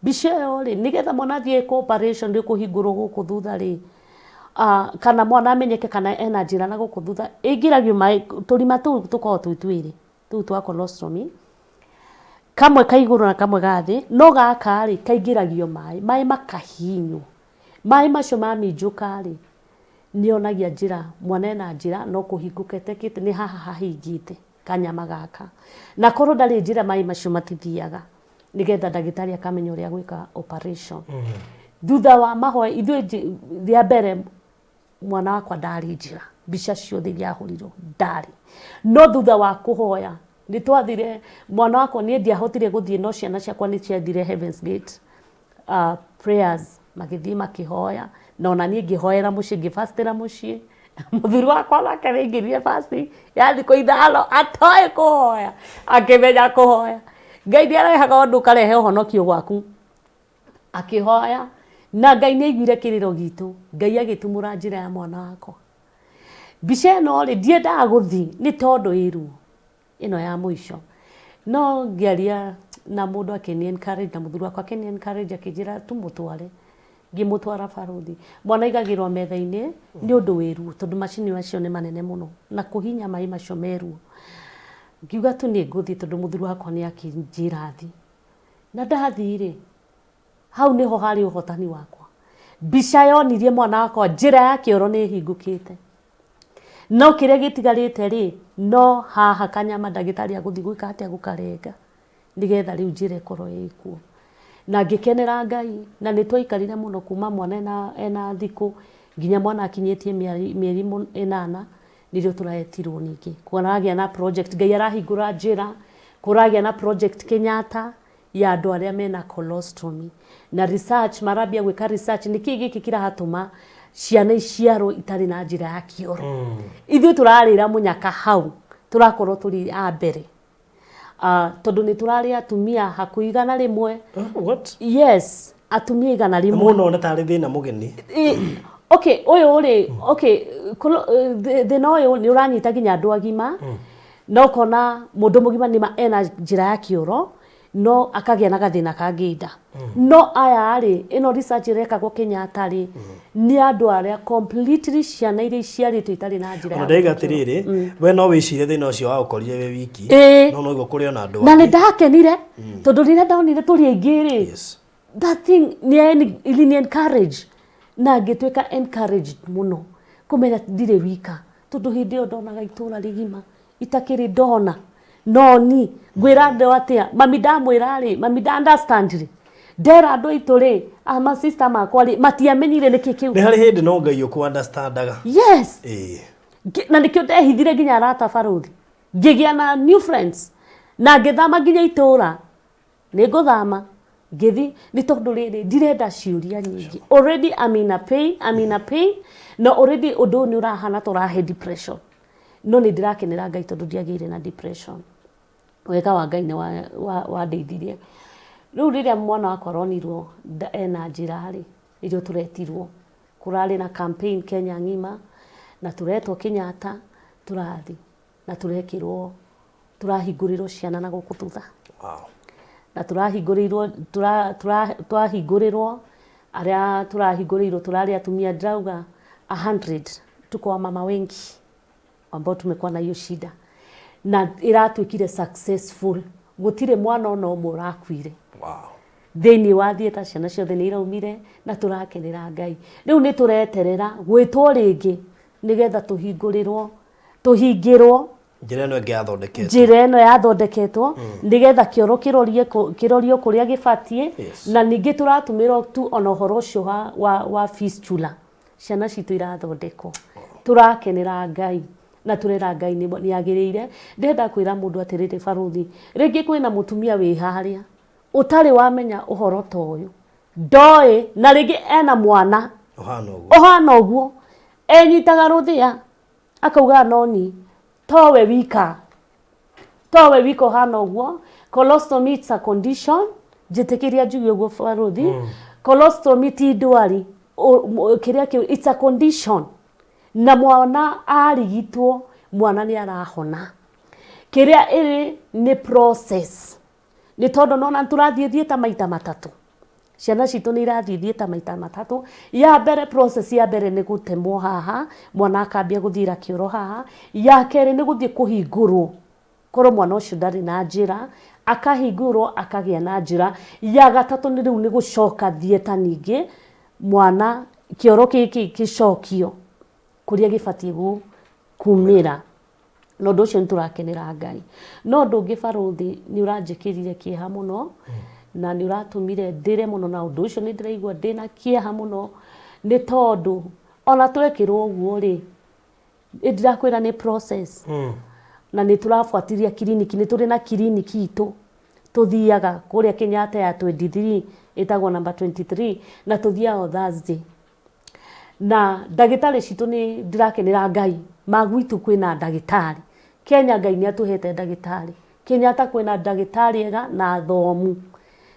Mbica ĩyo rĩ, nĩgetha mwana athiĩ ĩkwo operation rĩ, kũhingũrwo gũkũ thutha rĩ, kana mwana amenyeke kana ena njĩra na gũkũ thutha, ĩingĩragio maĩ tũrima tũu tũkoragwo twĩ twĩrĩ tũu twa colostomy, kamwe ka igũrũ na kamwe ga thĩ. No gaka rĩ, kaingĩragio maĩ, maĩ makahihinywo, maĩ macio maminjũka rĩ, nĩonagia njĩra mwana ena njĩra, no kũhingũka ĩtekĩte, nĩ haha hahingĩte kanyama gaka, na korwo ndarĩ njĩra, maĩ macio matithiaga, nĩgetha ndagĩtarĩ akamenya ũrĩa gwĩka operation. Thutha wa mahoya ithuĩ rĩa mbere mwana wakwa ndarĩ njĩra, mbica ciothe iria ahũrirwo ndarĩ. No thutha wa kũhoya nĩ twathire mwana wakwa, niĩ ndiahotire gũthiĩ, no ciana ciakwa nĩ ciathire Heavens Gate prayers, magĩthiĩ makĩhoya, na ona niĩ ngĩhoera mũciĩ, ngĩbastĩra mũciĩ. Mũthuri wakwa nake nĩaingĩrire fasting ya thikũ 5, atoĩ kũhoya, akĩmenya kũhoya. Ngai nĩ arehaga ũndũ ũkarehe ũhonokio gwaku. Akĩhoya na Ngai nĩ aiguire kĩrĩro gitũ, Ngai agĩtumũra njĩra ya mwana wakwa. Mbica ĩno rĩ, ndiendaga gũthiĩ nĩ tondũ ĩ ruo ĩno ya mũico, no ngĩaria na mũndũ akĩni encourage, na mũthuri wakwa akĩni encourage, akĩnjĩra tumũtware. Ngĩmũtwara, barothi. Mwana aigagĩrwo metha-inĩ nĩ ũndũ wĩ ruo, tondũ macini macio nĩ manene mũno na kũhinya maĩ macio me ruo. Ngiuga tu nĩ ngũthiĩ, tondũ mũthuri wakwa nĩ akĩnjĩra thiĩ. Na ndathiĩ rĩ, hau nĩho harĩ ũhotani wakwa. Mbica yonirie mwana wakwa njĩra ya kĩoro nĩ ĩhingũkĩte, no kĩrĩa gĩtigarĩte rĩ, no haha kanyama ndagĩtarĩ agũthiĩ gwĩka atĩa, gũkarenga, nĩgetha rĩu njĩra ĩkorwo ĩkuo. Na ngĩkenera Ngai, na nĩ twaikarire mũno kuma mwana ena thikũ nginya mwana akinyĩtie mĩeri 8, nĩrĩo tũretirwo ningĩ. Kũragĩa na project, Ngai arahingũra njĩra, kũragĩa na project Kenyatta ya andũ arĩa mena colostomy na research, marambia gwĩka research nĩkĩ gĩkĩ kĩratũma ciana iciarwo itarĩ na njĩra ya kĩoro. Ithuĩ tũrarĩra mũnyaka hau, tũrakorwo tũrĩ a mbere, tondũ nĩ tũrarĩ atumia hakuhĩ 100. What? Yes, atumia 100. Mũno nĩ tarĩ thĩna mũgeni. Okay, ũyũ rĩ, okay, thĩna ũyũ nĩ ũranyita nginya andũ agima, na ũkona mũndũ mũgima nĩma ena njĩra ya kĩoro, no akagĩa na gathĩna kangĩ nda. No aya rĩ, ĩno research ĩrekagwo Kenyatta rĩ, nĩ andũ arĩa completely ciana iria iciarĩtwo itarĩ na njĩra Ona ya ndaiga kĩoro. Atĩrĩrĩ, we no wĩcirie thĩna ũcio wa ũkorire wĩ wiki, no noguo kũrĩ ona andũ Na nĩ angĩ. ndakenire, tondũ rĩrĩa ndonire tũrĩ aingĩ rĩ, that thing nĩ ilini encourage na ngĩtuĩka encouraged mũno kũmenya ndirĩ wika, tondũ hĩndĩ ĩyo ndonaga itũra rĩgima itakĩrĩ ndona. No ni ngwĩra andũ atĩa? Mami ndamwĩra rĩ, mami nda understand rĩ, ndera andũ aitũ rĩ, ama sister makwa rĩ, matiamenyire nĩkĩ kĩu. Nĩ harĩ hĩndĩ no Ngai ũkũ understandaga. Yes. Na nĩkĩo ndehithire nginya arata barũthi, ngĩgĩa na new friends na ngĩthama nginya itũra nĩ ngũthama ngĩthi, nĩ tondũ rĩrĩ ndirenda ciũria nyingĩ. Already I'm in a pain, I'm in a pain, na already ũndũ ũyũ nĩ ũrahana ta ũrahe depression, no nĩ ndĩrakenera Ngai tondũ ndiagĩire na depression. Wega wa Ngai nĩ wandeithirie. Rĩu rĩrĩa mwana wakwa aronirwo ena njĩra rĩ, nĩrĩo tũretirwo. Kũrarĩ na campaign Kenya ng'ima na tũretwo Kenyatta, tũrathi na tũrekĩrwo, tũrahingũrĩrwo ciana na gũkũ thutha. Na tũrahingũrĩirwo, twahingũrĩrwo arĩa tũrahingũrĩirwo tũrarĩ atumia ndĩrauga 100, tuko wamama wengi ambao tumekuwa na hiyo shida, na ĩratuĩkire successful, gũtirĩ mwana ona ũmwe ũrakuire. Thĩinĩ wa theatre ciana ciothe nĩ iraumire na tũrakenera Ngai. Rĩu nĩ tũreterera gwĩtwo rĩngĩ nĩgetha tũhingũrĩrwo, tũhingĩrwo njĩra ĩno ĩngĩ yathondeketwo, njĩra ĩno yathondeketwo, nĩgetha kĩoro kĩrorie kĩrorio kũrĩa gĩbatiĩ. Na ningĩ tũratũmĩrwo tu ona ũhoro ũcio wa fistula, ciana citũ irathondekwo. Tũrakenera Ngai na tũrera Ngai nĩ agĩrĩire. Ndĩrenda kwĩra mũndũ atĩrĩrĩ barũthi, rĩngĩ kwĩna mũtumia wĩ harĩa ũtarĩ wamenya ũhoro ta ũyũ, ndoĩ, na rĩngĩ ena mwana ũhana ũguo, ũhana ũguo, enyitaga rũthĩa akauga noni towe wika, towe wika ũhana ũguo. Colostomy it's a condition, njĩtĩkĩria njuge ũguo barũthi. Colostomy ti ndwari, kĩrĩa kĩu it's a condition, na mwana arigitwo mwana nĩ arahona. Kĩrĩa ĩrĩ nĩ process, nĩ tondũ nona tũrathiĩ thiĩta maita matatũ, ciana citũ nĩ irathiĩ thiĩta maita matatũ. Ya mbere, process ya mbere nĩ gũtemwo haha, mwana akambia gũthiĩra kĩoro haha. Ya kerĩ nĩ gũthiĩ kũhingũrwo, korwo mwana ũcio ndarĩ na njĩra akahingũrwo akagĩa na njĩra. Ya gatatũ nĩ rĩu nĩ gũcoka theatre ningĩ, mwana kĩoro gĩkĩ gĩcokio kũrĩa gĩbatiĩ kumĩra. Na ũndũ ũcio nĩ tũrakenera Ngai. No ũndũ ũngĩ barũthi nĩ ũranjĩkĩrire kĩeha mũno, na nĩ ũratũmire ndĩre mũno, na ũndũ ũcio nĩ ndĩraigua ndĩna kĩeha mũno, nĩ tondũ ona twekĩrwo ũguo rĩ, ndĩrakwĩra nĩ process. Na nĩ tũrabuatĩrĩria kiriniki, nĩ tũrĩ na kiriniki itũ tũthiaga kũrĩa Kenyatta ya 23, ĩtagwo number 23, na tũthiaga o Thursday. Na ndagĩtarĩ citũ nĩ ndĩrakenera Ngai, magwitũ kwĩna ndagĩtarĩ Kenya, Ngai nĩ atũhete ndagĩtarĩ Kenyatta, kwĩna ndagĩtarĩ ega na athomu,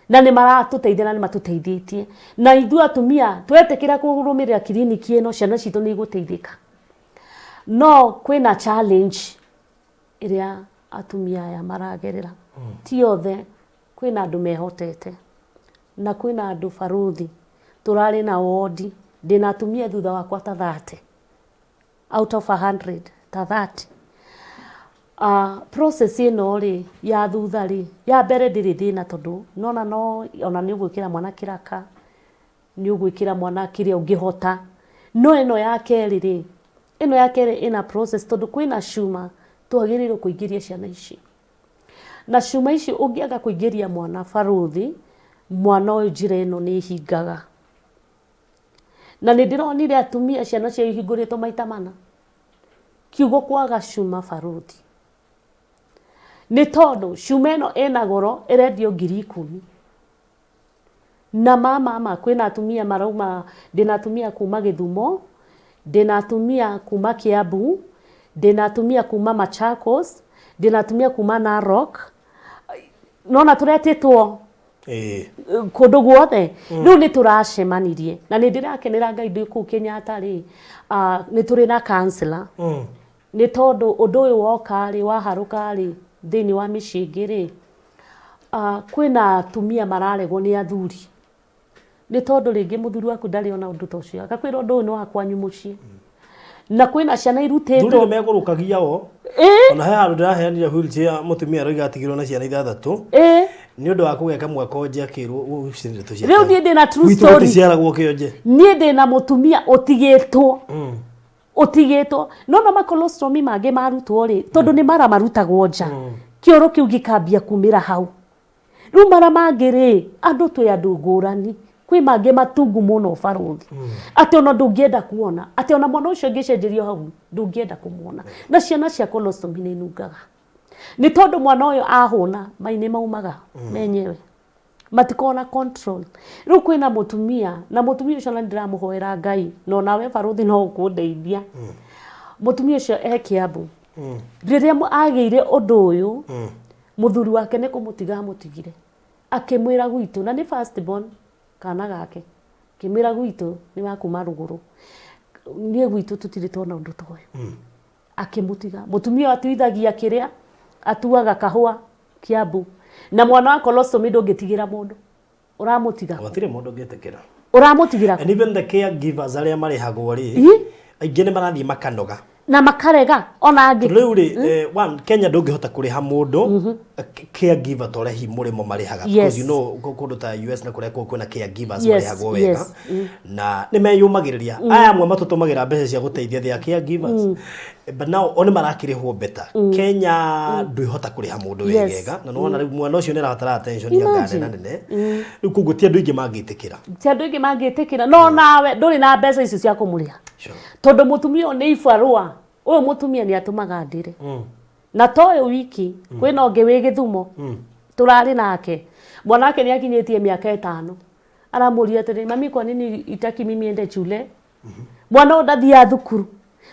na nĩ maratũteithia na nĩ matũteithĩtie. Na ithuĩ atumia twetĩkĩra kũrũmĩrĩra kiriniki ĩno, ciana citũ nĩ igũteithĩka. No kwĩna challenge ĩrĩa atumia aya maragerera, ti othe, kwĩna andũ mehotete na kwĩna andũ barũthi tũrarĩ na wondi, ndĩna atumia thutha wakwa ta 30 out of 100, ta 30. Process ĩno rĩ ya thutha rĩ, ya mbere ndĩrĩ thĩna, tondũ nona no ona nĩ ũgwĩkĩra mwana kĩraka, nĩ ũgwĩkĩra mwana kĩrĩa ũngĩhota. No ĩno ya kerĩ rĩ, ĩno ya kerĩ ĩna process, tondũ kwĩna cuma twagĩrĩirwo kũingĩria ciana ici, na cuma ici ũngĩaga kũingĩria mwana barũthi, mwana ũyũ njĩra ĩno nĩ ĩhingaga. Na nĩ ndĩronire atumia ciana ciao ihingũrĩtwo maita mana, kiugo kwaga cuma barũthi, nĩ tondũ cuma ĩno ĩna goro, ĩrendio 10,000. Na mama kwĩna atumia marauma, ndĩna atumia kuma Gĩthumo, ndĩna atumia kuma Kiambu, ndĩna atumia kuma Machakos, ndĩna atumia kuma Narok, nona tũretĩtwo kũndũ guothe. Rĩu nĩ tũracemanirie na nĩ ndĩrakenera Ngai ndĩ kũu Kenyatta rĩ, nĩ tũrĩ na counselor, nĩ tondũ ũndũ ũyũ woka rĩ, waharũka rĩ, thĩinĩ wa mĩciĩ ĩngĩ rĩ, kwĩna atumia mararegwo nĩ athuri, nĩ tondũ rĩngĩ mũthuri waku ndarĩ ona ũndũ ta ũcio, agakwĩra ũndũ ũyũ nĩ wa kwanyu mũciĩ, na kwĩna ciana thuri irutĩtwo. Nĩ megũrũkagia o. Ona he handũ ndĩraheanire wheelchair, mũtumia aroiga atigirwo na ciana ithathatũ nĩ ũndũ wa kũgĩa kamwe konje, akĩrwo ici nĩ ndeto cia Rĩu niĩ ndĩna true gwitũ story. Gũticiaragwo kĩonje. Niĩ ndĩna mũtumia ũtigĩtwo, ũtigĩtwo no na macolostomy mangĩ marutwo rĩ, tondũ nĩ mara marutagwo nja, kĩoro kĩu gĩkambia kumĩra hau. Rĩu mara mangĩ rĩ, andũ twĩ andũ ngũrani. Kwĩ mangĩ matungu mũno barũthi, atĩ ona ndũngĩenda kuona, atĩ ona mwana ũcio angĩcenjerio hau ndũngĩenda kũmuona. Na ciana cia colostomy nĩ inungaga, nĩ tondũ mwana ũyũ ahũna mai nĩ maumaga menyewe, matikoragwo na control. Rĩu kwĩna mũtumia, na mũtumia ũcio na nĩndĩramũhoera Ngai, na onawe barũthi no ũkũndeithia. Mũtumia ũcio e Kiambu. Rĩrĩa agĩire ũndũ ũyũ, mũthuri wake nĩ kũmũtiga amũtigire, akĩmwĩra gwitũ, na nĩ first born kana gake, akĩmwĩra gwitũ nĩ wa kuma rũgũrũ, niĩ gwitũ tũtirĩ tuona ũndũ ta ũyũ. Akĩmũtiga. Mũtumia ũyũ atuithagia kĩrĩa atuaga kahũa Kiambu, na mwana wa colostomy ndũngĩtigĩra mũndũ, ũramũtiga kũ? Gũtirĩ mũndũ ũngĩtĩkĩra. Ũramũtigĩra kũ? And even the caregivers arĩa marĩhagwo rĩ, aingĩ nĩ marathiĩ makanoga na makarega ona angĩ. Rĩu rĩ, one, Kenya ndũngĩhota kũrĩha mũndũ caregiver ta ũrĩa hihi mũrĩmo marĩhaga, because you know kũndũ ta US na kũrĩa kũngĩ kwĩna caregivers marĩhagwo wega na nĩ meyũmagĩrĩria. Aya amwe matũtũmagĩra mbeca cia gũteithia their caregivers, but now o nĩ marakĩrĩhwo better. Kenya ndwĩhota kũrĩha mũndũ wegega, na nĩwona rĩu mwana ũcio nĩ arabatara attention ya Imagine. nene nene. Rĩu koguo ti andũ aingĩ mangĩtĩkĩra. Ti andũ aingĩ mangĩtĩkĩra, no nawe ndũrĩ na mbeca icio cia kũmũrĩha, tondũ mũtumia ũyũ nĩ ibarũa. Ũyũ mũtumia nĩ atũmaga ndĩre, na to ũyũ wiki, kwĩna ũngĩ wĩ Gĩthumo tũrarĩ nake, mwana wake nĩ akinyĩtie mĩaka 5, aramũria atĩrĩ, "Mami, kwa nini itaki mimi ende shule?" Mwana ũyũ ndathiaga thukuru,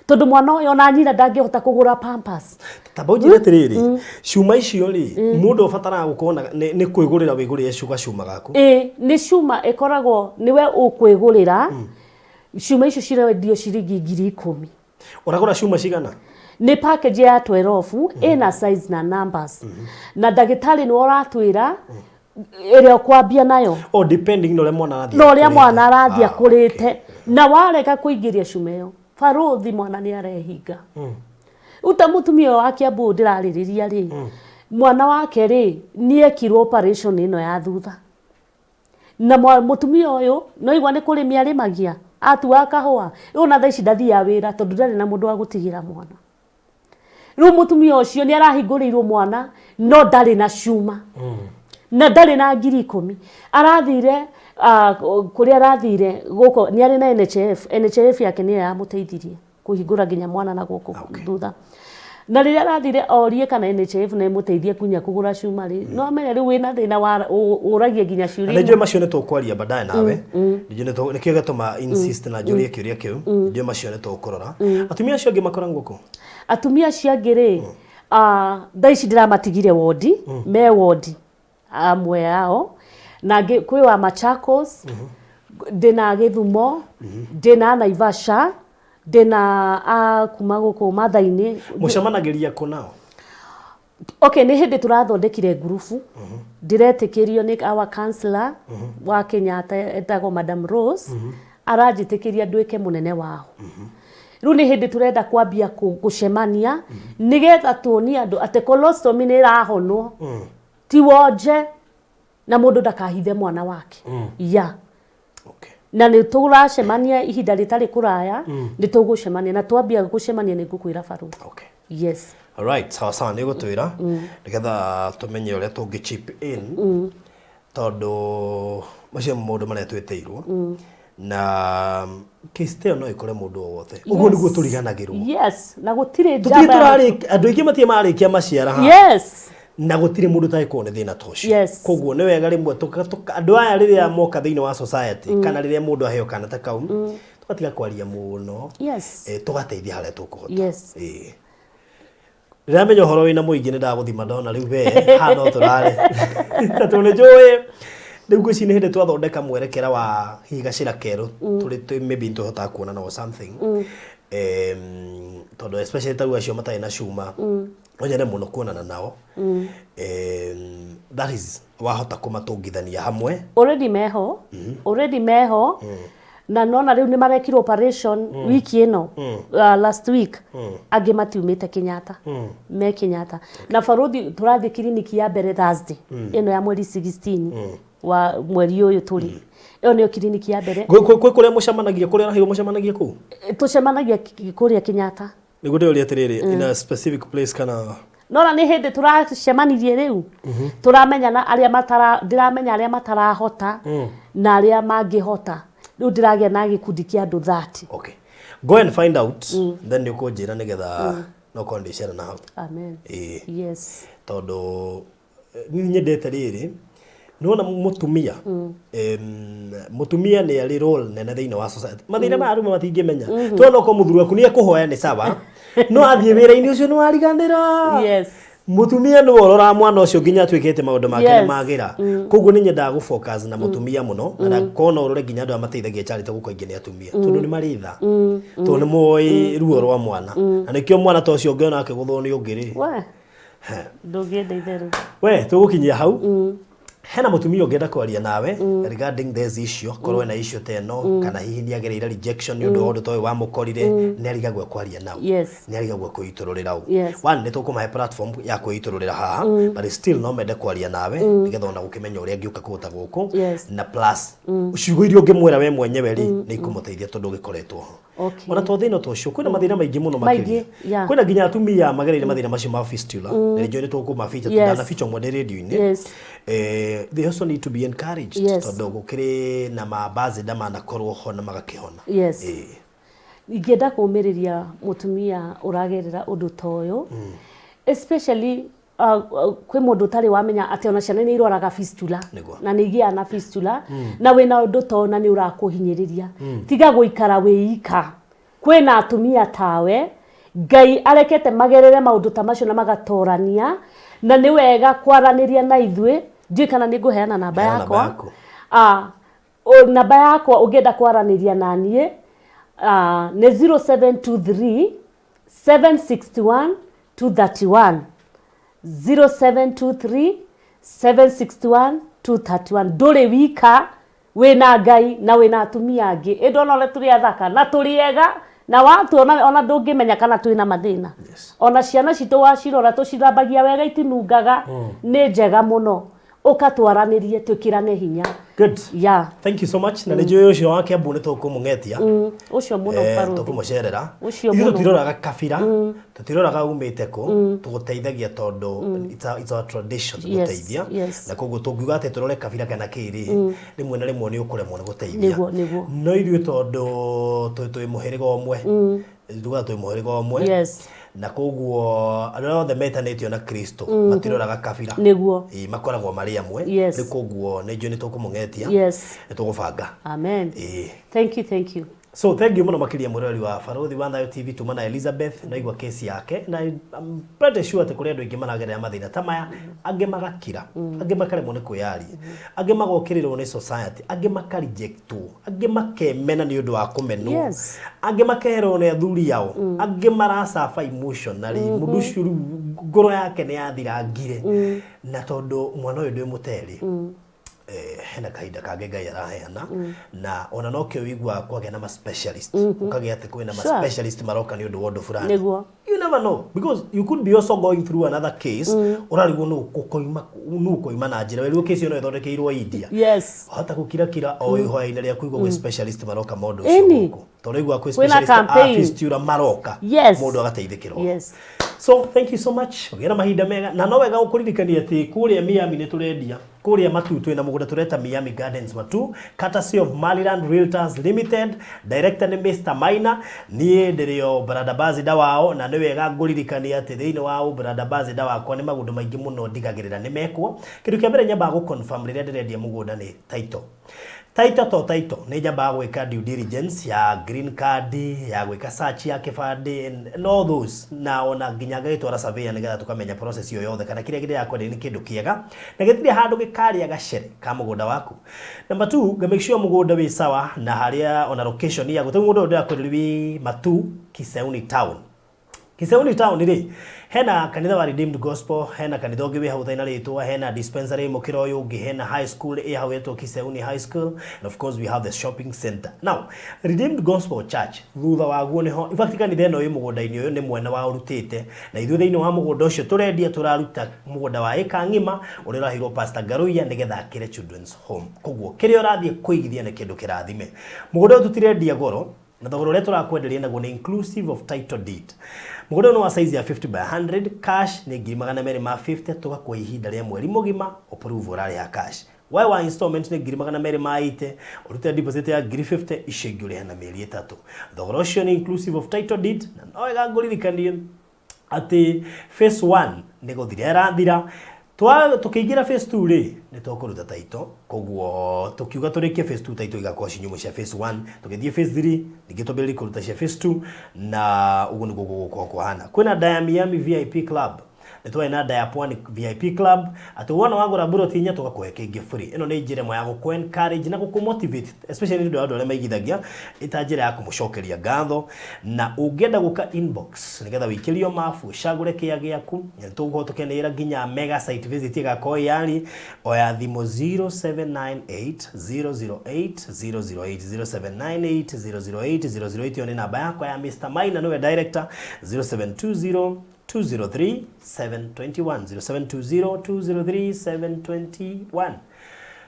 tondũ mwana ũyũ ona nyina ndangĩhota kũgũra pampers. Tamba ũnjĩre atĩrĩrĩ, cuma icio rĩ, mũndũ ũbataraga gũkorwo na nĩ kwĩgũrĩra wĩgũrĩre cuga cuma gaku? Ĩ, nĩ cuma ĩkoragwo nĩwe ũkwĩgũrĩra. Cuma icio cirendio ciringi 10,000. Ũragũra cuma cigana? Nĩ package ya 12, ĩna size na numbers, na ndagĩtarĩ nĩwe ũratwĩra ĩrĩa ũkwambia nayo. Oh, depending na ũrĩa mwana arathiĩ Na ũrĩa akũrĩte. Mwana arathiĩ akũrĩte. Na warega kũingĩria cuma ĩyo, barũthi, mwana nĩ arehinga. Uta mũtumia ũyũ wa Kiambu ndĩrarĩrĩria rĩ, mwana wake rĩ, nĩ ekirwo operation ĩno ya thutha, na mũtumia ũyũ no igua nĩ kũrĩmia arĩmagia, atuaga kahũa. Rĩu ona thaa ici ndathiaga wĩra, tondũ ndarĩ na mũndũ wa gũtigĩra mwana. Rĩu mũtumia ũcio nĩ arahingũrĩirwo mwana, no ndarĩ na cuma na ndarĩ na 10,000. Arathire kũrĩa arathire gũkũ, nĩ arĩ na NHIF. NHIF yake nĩyo yamũteithirie kũhingũra nginya mwana na gũkũ thutha. Na rĩrĩa arathire orie kana NHIF no ĩmũteithie nginya kũgũra cuma rĩ, no amenye rĩu wĩna thĩna wa ũragie nginya Na ciũria. nĩ njũĩ macio nĩ tũkwaria baadaye nawe. Nĩ njũĩ nĩkĩo gĩatũma insist na njũrie kĩũria kĩu. Njũĩ macio nĩ tũkũrora. Atumia acio angĩ makoragwo kũ? Atumia acio angĩ rĩ, thaa ici ndĩramatigire wondi, me wondi amwe ao, na angĩ kwĩ wa Machakos, ndĩna Gĩthumo, ndĩna Naivasha, ndĩna a kuma gũkũ Mathai-inĩ. Mũcemanagĩria kũ nao? Okay, nĩ hĩndĩ tũrathondekire ngurubu. Ndĩretĩkĩrio nĩ our counselor wa Kenyatta, etagwo Madam Rose, aranjĩtĩkĩria nduĩke mũnene wao. Rĩu nĩ hĩndĩ tũrenda kwambia gũcemania nĩgetha tuonie andũ atĩ colostomy nĩ ĩrahonwo, ti wonje, na mũndũ ndakahithe mwana wake ya. Na nĩ tũracemania ihinda rĩtarĩ kũraya. Nĩ tũgũcemania, na twambia gũcemania nĩ ngũkwĩra, barũthi. Yes. Alright, sawa sawa, nĩ ũgũtwĩra nĩgetha tũmenye ũrĩa tũngĩ chip in, tondũ macio nĩ maũndũ marĩa twĩtĩirwo, na case ta ĩyo no ĩkore mũndũ o wothe. Ũguo nĩguo tũriganagĩrwo. Yes, na gũtirĩ tũtirĩ njamba tũrarĩkia, andũ aingĩ matirĩ marĩkia maciara haha na gũtirĩ mũndũ ũtangĩkorwo nĩ thĩna ta ũcio. Koguo nĩ wega rĩmwe andũ aya rĩrĩa moka thĩinĩ wa society, kana rĩrĩa mũndũ aheo kana ta kau, tũgatiga kwaria mũno, tũgateithia harĩa tũkũhota. Ĩĩ. Ndĩramenya ũhoro wĩna mũingĩ nĩ ndagũthima, ndona rĩu we haha no tũrare, na tondũ nĩ njũĩ rĩu ngwĩciria nĩ hĩndĩ twathondeka mwerekera wa hihi gacĩra kerũ tũrĩ maybe nĩ tũhotaga kuonana or something. Tondũ especially ta rĩu acio matarĩ na cuma, no nyende mũno kuonana nao. That is wahota kũmatũngithania hamwe. Already meho, already meho, na nona rĩu nĩ marekirwo operation wiki ĩno, last week. Angĩ matiumĩte Kenyatta, me Kenyatta. Na barũthi, tũrathiĩ kiriniki ya mbere Thursday ĩno ya mweri 16 wa mweri ũyũ tũrĩ. Ĩyo nĩyo kiriniki ya mbere. Kwĩ kũrĩa mũcemanagia, kũrĩa ũraheirwo mũcemanagia kũu? Tũcemanagia kũrĩa Kenyatta. Nĩguo ndĩũria atĩrĩrĩ, in a specific place kana? Nona nĩ hĩndĩ tũracemanirie rĩu, tũramenyana arĩa matara, ndĩramenya arĩa matarahota na arĩa mangĩhota. Rĩu ndĩragĩa na gĩkundi kĩa andũ 30. Okay, go and find out, then nĩ ũkũnjĩra nĩgetha no korwo ndĩcera na hau. Amen. Ĩĩ. Yes. Tondũ niĩ nyendete rĩrĩ, nĩwona mũtumia, mũtumia nĩ arĩ role nene thĩinĩ wa society. Mathĩna ma arũme matingĩmenya. Tuona okorwo mũthuri waku nĩ ekũhoya nĩ sawa, no athiĩ wĩra-inĩ ũcio nĩ wariganĩra. Mũtumia nĩwe ũroraga mwana ũcio nginya atuĩkĩte maũndũ make nĩ magĩra. Koguo nĩ nyendaga gũ focus na mũtumia mũno, na korwo no ũrore nginya andũ arĩa mateithagia charity gũkũ aingĩ nĩ atumia, tondũ nĩ marĩ tha, tondũ nĩ moĩ ruo rwa mwana, na nĩkĩo mwana ta ũcio ũngĩona akĩgũthwo nĩ ũngĩ rĩ, We ndũngĩenda itherũ. We tũgũkinyia hau. Hena mũtumia ũngĩenda kwaria nawe regarding this issue, korwo ena issue ta ĩno, kana hihi nĩ agereire rejection nĩ ũndũ wa ũndũ ta ũyũ wamũkorire, nĩ arigagwo kwaria nao, nĩ arigagwo kwĩitũrũrĩra ũ. One, nĩ tũkũmahe platform ya kwĩitũrũrĩra haha, but still no mende kwaria nawe nĩgetha ona gũkĩmenya ũrĩa angĩũka kũhota gũkũ, na plus ciugo iria ũngĩmwĩra we mwenyewe rĩ, nĩ ikũmũteithia tondũ ũgĩkoretwo ho. Ona to thĩna ta ũcio, kwĩna mathĩna maingĩ mũno makĩria. Maingĩ, yeah. Kwĩna nginya atumia magereire mathĩna macio ma fistula, na nĩnjũĩ nĩ tũkũmabicha, ndanabicha ũmwe ndĩ radio-inĩ. They also need to be encouraged, tondũ gũkĩrĩ na mambassador manakorwo ho na magakĩhona. Ingĩenda kũũmĩrĩria mũtumia ũragerera ũndũ ta ũyũ, especially kwĩ mũndũ ũtarĩ wamenya atĩ ona ciana nĩ irwaraga fistula, na nĩ igĩaga na fistula, na wĩna ũndũ ta ũyũ na nĩ ũrakũhinyĩrĩria, tiga gũikara wĩika. Kwĩna atumia tawe Ngai arekete magerere maũndũ ta macio na magatorania, na nĩ wega kwaranĩria na ithuĩ. Ndiũĩ kana nĩ ngũheana namba Heana namba yakwa. Yaku. Namba yakwa ũngĩenda kwaranĩria na niĩ, nĩ 0723 761 231, 0723 761 231. Ndũrĩ wika, wĩna Ngai na wĩna atumia angĩ. Ĩndĩ ona ũrĩa tũrĩ athaka na tũrĩ ega na watuona, ona ndũngĩmenya kana twĩna mathĩna. Ona ciana citũ wacirora, tũcithambagia wega, itinungaga, nĩ njega mũno. Ũkatwaranĩrie, twĩkĩrane hinya. Good. Yeah. Thank you so much. Na nĩ njũĩ ũcio wa Kiambu nĩ tũkũmũng'etia. Ũcio mũno, barũthi. Tũkũmũcerera. Ũcio Ithuĩ mũno. tũtiroraga kabira, tũtiroraga umĩte kũ, tũgũteithagia tondũ it's our tradition gũteithia. Na koguo tũngiuga atĩ tũrore kabira kana kĩrĩ, rĩmwe na rĩmwe nĩ ũkũremwo nĩ gũteithia. Nĩguo, nĩguo. No ithuĩ tondũ twĩ mũhĩrĩga ũmwe, tugaga twĩ mũhĩrĩga ũmwe, na koguo andũ arĩa othe metanĩtio na Kristo matiroraga kabira. Ĩĩ, makoragwo marĩ amwe. Rĩu koguo nĩ njũĩ nĩ tũkũmũng'etia, nĩ tũgũbanga. Amen. Ĩĩ. Thank you, thank you. So thank you mũno makĩria, mwĩroreri wa Barũthi wa Thayo TV. Tuma na Elizabeth naigua kesi yake, na I'm pretty sure atĩ kũrĩ andũ aingĩ maragerera mathĩna ta maya, angĩ magakira, angĩ makaremwo nĩ kwĩyaria, angĩ magokĩrĩrwo nĩ society, angĩ makarejectwo, angĩ makemena nĩ ũndũ wa kũmenwo, angĩ makeherwo nĩ athuri ao, angĩ maracaba emotionally. Mũndũ ũcio rĩu ngoro yake nĩ yathirangire, na tondũ mwana ũyũ ndwĩ mũterĩ, hena kahinda kangĩ Ngai araheana, na ona nokĩo wĩiguaga kwagĩa na ma specialist, ũkagĩa atĩ kwĩna ma specialist maroka nĩ ũndũ wa ũndũ fulani. You never know, because you could be also going through another case, ũrarigwo nũ ũkoima, nũ ũkoima na njĩra werwo case ĩyo no ĩthondekeirwo India. Wahota gũkirakira o ihoya-inĩ rĩaku igua gwĩ specialist maroka maũndũ ũcio gũkũ, tondũ igua kwĩ Kwĩna specialist a campaign. fistula maroka, mũndũ agateithĩkĩrwo. So thank you so much, ũgĩe na mahinda mega, na no wega gũkũririkania atĩ kũrĩa Miami nĩ tũrendia, kũrĩa Matu twĩna mũgũnda tũreta Miami Gardens Matu, courtesy of Maryland Realtors Limited. Director nĩ Mr Maina, niĩ ndĩrĩ o brand ambassador wao, na nĩ wega ngũririkania atĩ thĩinĩ wa brand ambassador wakwa nĩ maũndũ maingĩ mũno ndigagĩrĩra nĩ mekwo. Kĩndũ kĩa mbere nyambaga gũ confirm rĩrĩa ndĩrendia mũgũnda nĩ title. Title to title nĩ nyambaga gwĩka due diligence ya green card, ya gwĩka search ya kĩbandĩ and all those, na ona nginya ngagĩtwara surveyor nĩgetha tũkamenya process ĩyo yothe kana kĩrĩa kĩrĩa nĩ kĩndũ kĩega na gĩtirĩ handũ gĩkarĩa gacere ka mũgũnda waku. Number two, nga make sure mũgũnda wĩ sawa na harĩa ona location yaguo. Tondũ mũgũnda ũyũ ndĩrakwenderia wĩ Matu, Kisauni town. Kisauni town rĩ, hena kanitha wa Redeemed Gospel, hena kanitha ũngĩ wĩ hau ũtarĩ na rĩtwa, hena dispensary mũkĩra ũyũ ũngĩ, hena high school ĩ hau ĩtwo Kisauni High School, and of course we have the shopping center. Now, Redeemed Gospel Church thutha waguo nĩho, in fact kanitha ĩno ĩ mũgũnda-inĩ ũyũ, nĩ mwena wa ũrutĩte, na ithuĩ thĩinĩ wa mũgũnda ũcio tũrendia tũraruta mũgũnda wa ĩka ng'ima ũrĩa ũraheirwo Pastor Ngaruiya nĩgetha akĩre children's home. Koguo kĩrĩa ũrathiĩ kũigithia nĩ kĩndũ kĩrathime. Mũgũnda ũyũ tũtirendia goro, na thogora ũrĩa tũrakwenderia naguo nĩ inclusive of title deed. Mũgũnda ũyũ nĩ wa size ya 50 by 100, cash nĩ 250,000, tũgakũhe ihinda rĩa mweri mũgima approve ũrarĩha cash. Wae wa installment nĩ 280,000, ũrute deposit ya 50,000, icio ingĩ ũrĩhe na mĩeri 3. Thogora ũcio nĩ inclusive of title deed, na no wega ngũririkanie atĩ phase 1 nĩ gũthira ĩrathira. Tũkĩingĩra phase 2 rĩ, nĩ tũkũruta title, koguo tũkiuga tũrĩkie phase 2 title igakorwo ci nyũmũ cia phase 1, tũgĩthiĩ phase 3 ningĩ twambĩrĩrie kũruta cia phase 2, na ũguo nĩguo gũgũkorwo kũhana. Kwĩna Daya Miami VIP Club, nĩ twarĩ na Daya Pwani VIP Club, atĩ wona wagũra mburoti inya tũgakũhe kĩngĩ free. Ĩno nĩ njĩra ĩmwe ya gũkũ encourage na gũkũ motivate, especially nĩ ũndũ wa andũ arĩa maigithagia, ĩta njĩra ya kũmũcokeria ngatho. Na ũngĩenda gũka inbox nĩgetha wĩikĩrio mabu ũcagũre kĩa gĩaku, na nĩtũgũkorwo tũkĩanĩrĩra nginya mega site visit ĩgakorwo yarĩ oya thimũ 0798 008 008, 0798 008 008. Ĩyo nĩ namba yakwa ya Mr. Maina, nĩwe director. 0720 203 721, 0720 203 721.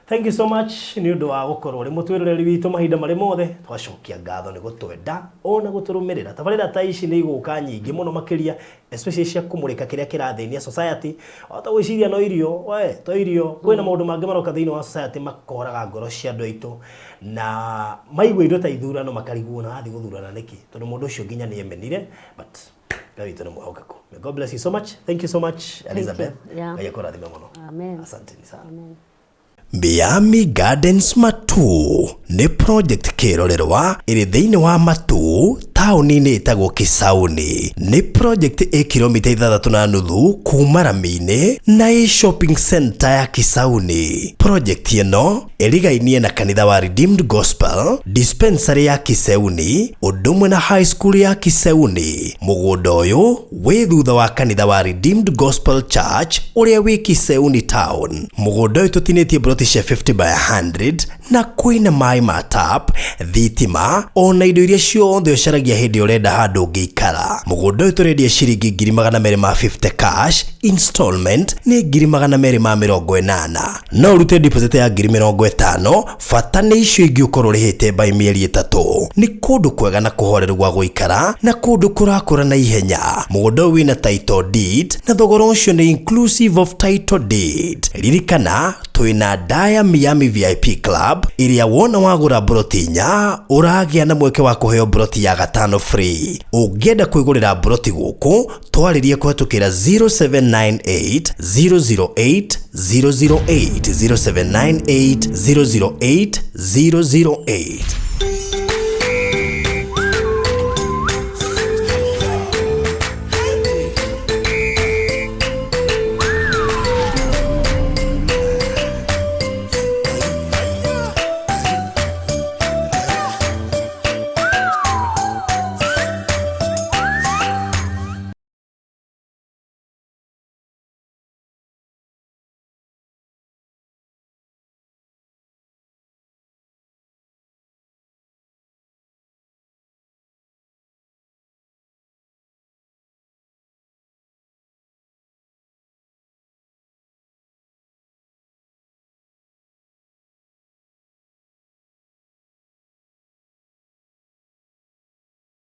Thank you so much nĩ ũndũ wa gũkorwo ũrĩ mũtwĩroreri witũ mahinda marĩ mothe. Twacokia ngatho nĩ gũtwenda ona gũtũrũmĩrĩra. Tabarĩra ta ici nĩ igũka nyingĩ mũno makĩria, especially cia kũmũrĩka kĩrĩa kĩrathĩnia society. Wahota gwĩciria no irio, we to irio, kwĩna maũndũ mangĩ maroka thĩinĩ wa society makoraga ngoro cia andũ aitũ, na maigua indo ta ithurano makarigwo na wathiĩ gũthurana nĩkĩ, tondũ mũndũ ũcio nginya nĩ emenire. But Ngai witũ nĩ mwĩhokeku. May God bless you so much. Thank you so much, Elizabeth. Yeah. Ngai akũrathime mũno. Amen. Asanteni sana. Amen. Miami Gardens Matu nĩ project kĩrorerwa ĩrĩ thĩinĩ wa Matu taũni-inĩ ĩtagwo Kisauni. Nĩ project ĩ kilomita 6.5 kuma rami-inĩ na ĩ shopping center ya Kisauni. Project ĩno ĩrigainie na kanitha wa Redeemed Gospel, dispensary ya Kisauni, ũndũ ũmwe na high school ya Kisauni. Mũgũnda ũyũ wĩ thutha wa kanitha wa Redeemed Gospel Church ũrĩa wĩ Kisauni town. Mũgũnda ũyũ tũtinĩtie broti cia 50 by 100 na kwĩna maĩ ma tap, thitima ona indo iria ciothe ũcaragia hĩndĩ ũrenda handũ ũngĩikara. Mũgũnda ũyũ tũrendia ciringi 250,000 cash, installment nĩ 280,000. No ũrute deposit ya 50,000, bata nĩ icio ingĩ ũkorwo ũrĩhĩte by mĩeri 3. Nĩ kũndũ kwega na kũhoreru gwa gũikara na kũndũ kũrakũra na ihenya. Mũgũnda ũyũ wĩna title deed na thogora ũcio nĩ inclusive of title deed. Ririkana twĩna Daya Miami VIP Club ĩrĩa wona wagũra mburoti inya ũragĩa na mweke wa kũheo mburoti ya gatano free. Ũngĩenda kwĩgũrĩra mburoti gũkũ twarĩrie kũhetũkĩra 0798 008 008, 0798 008 008.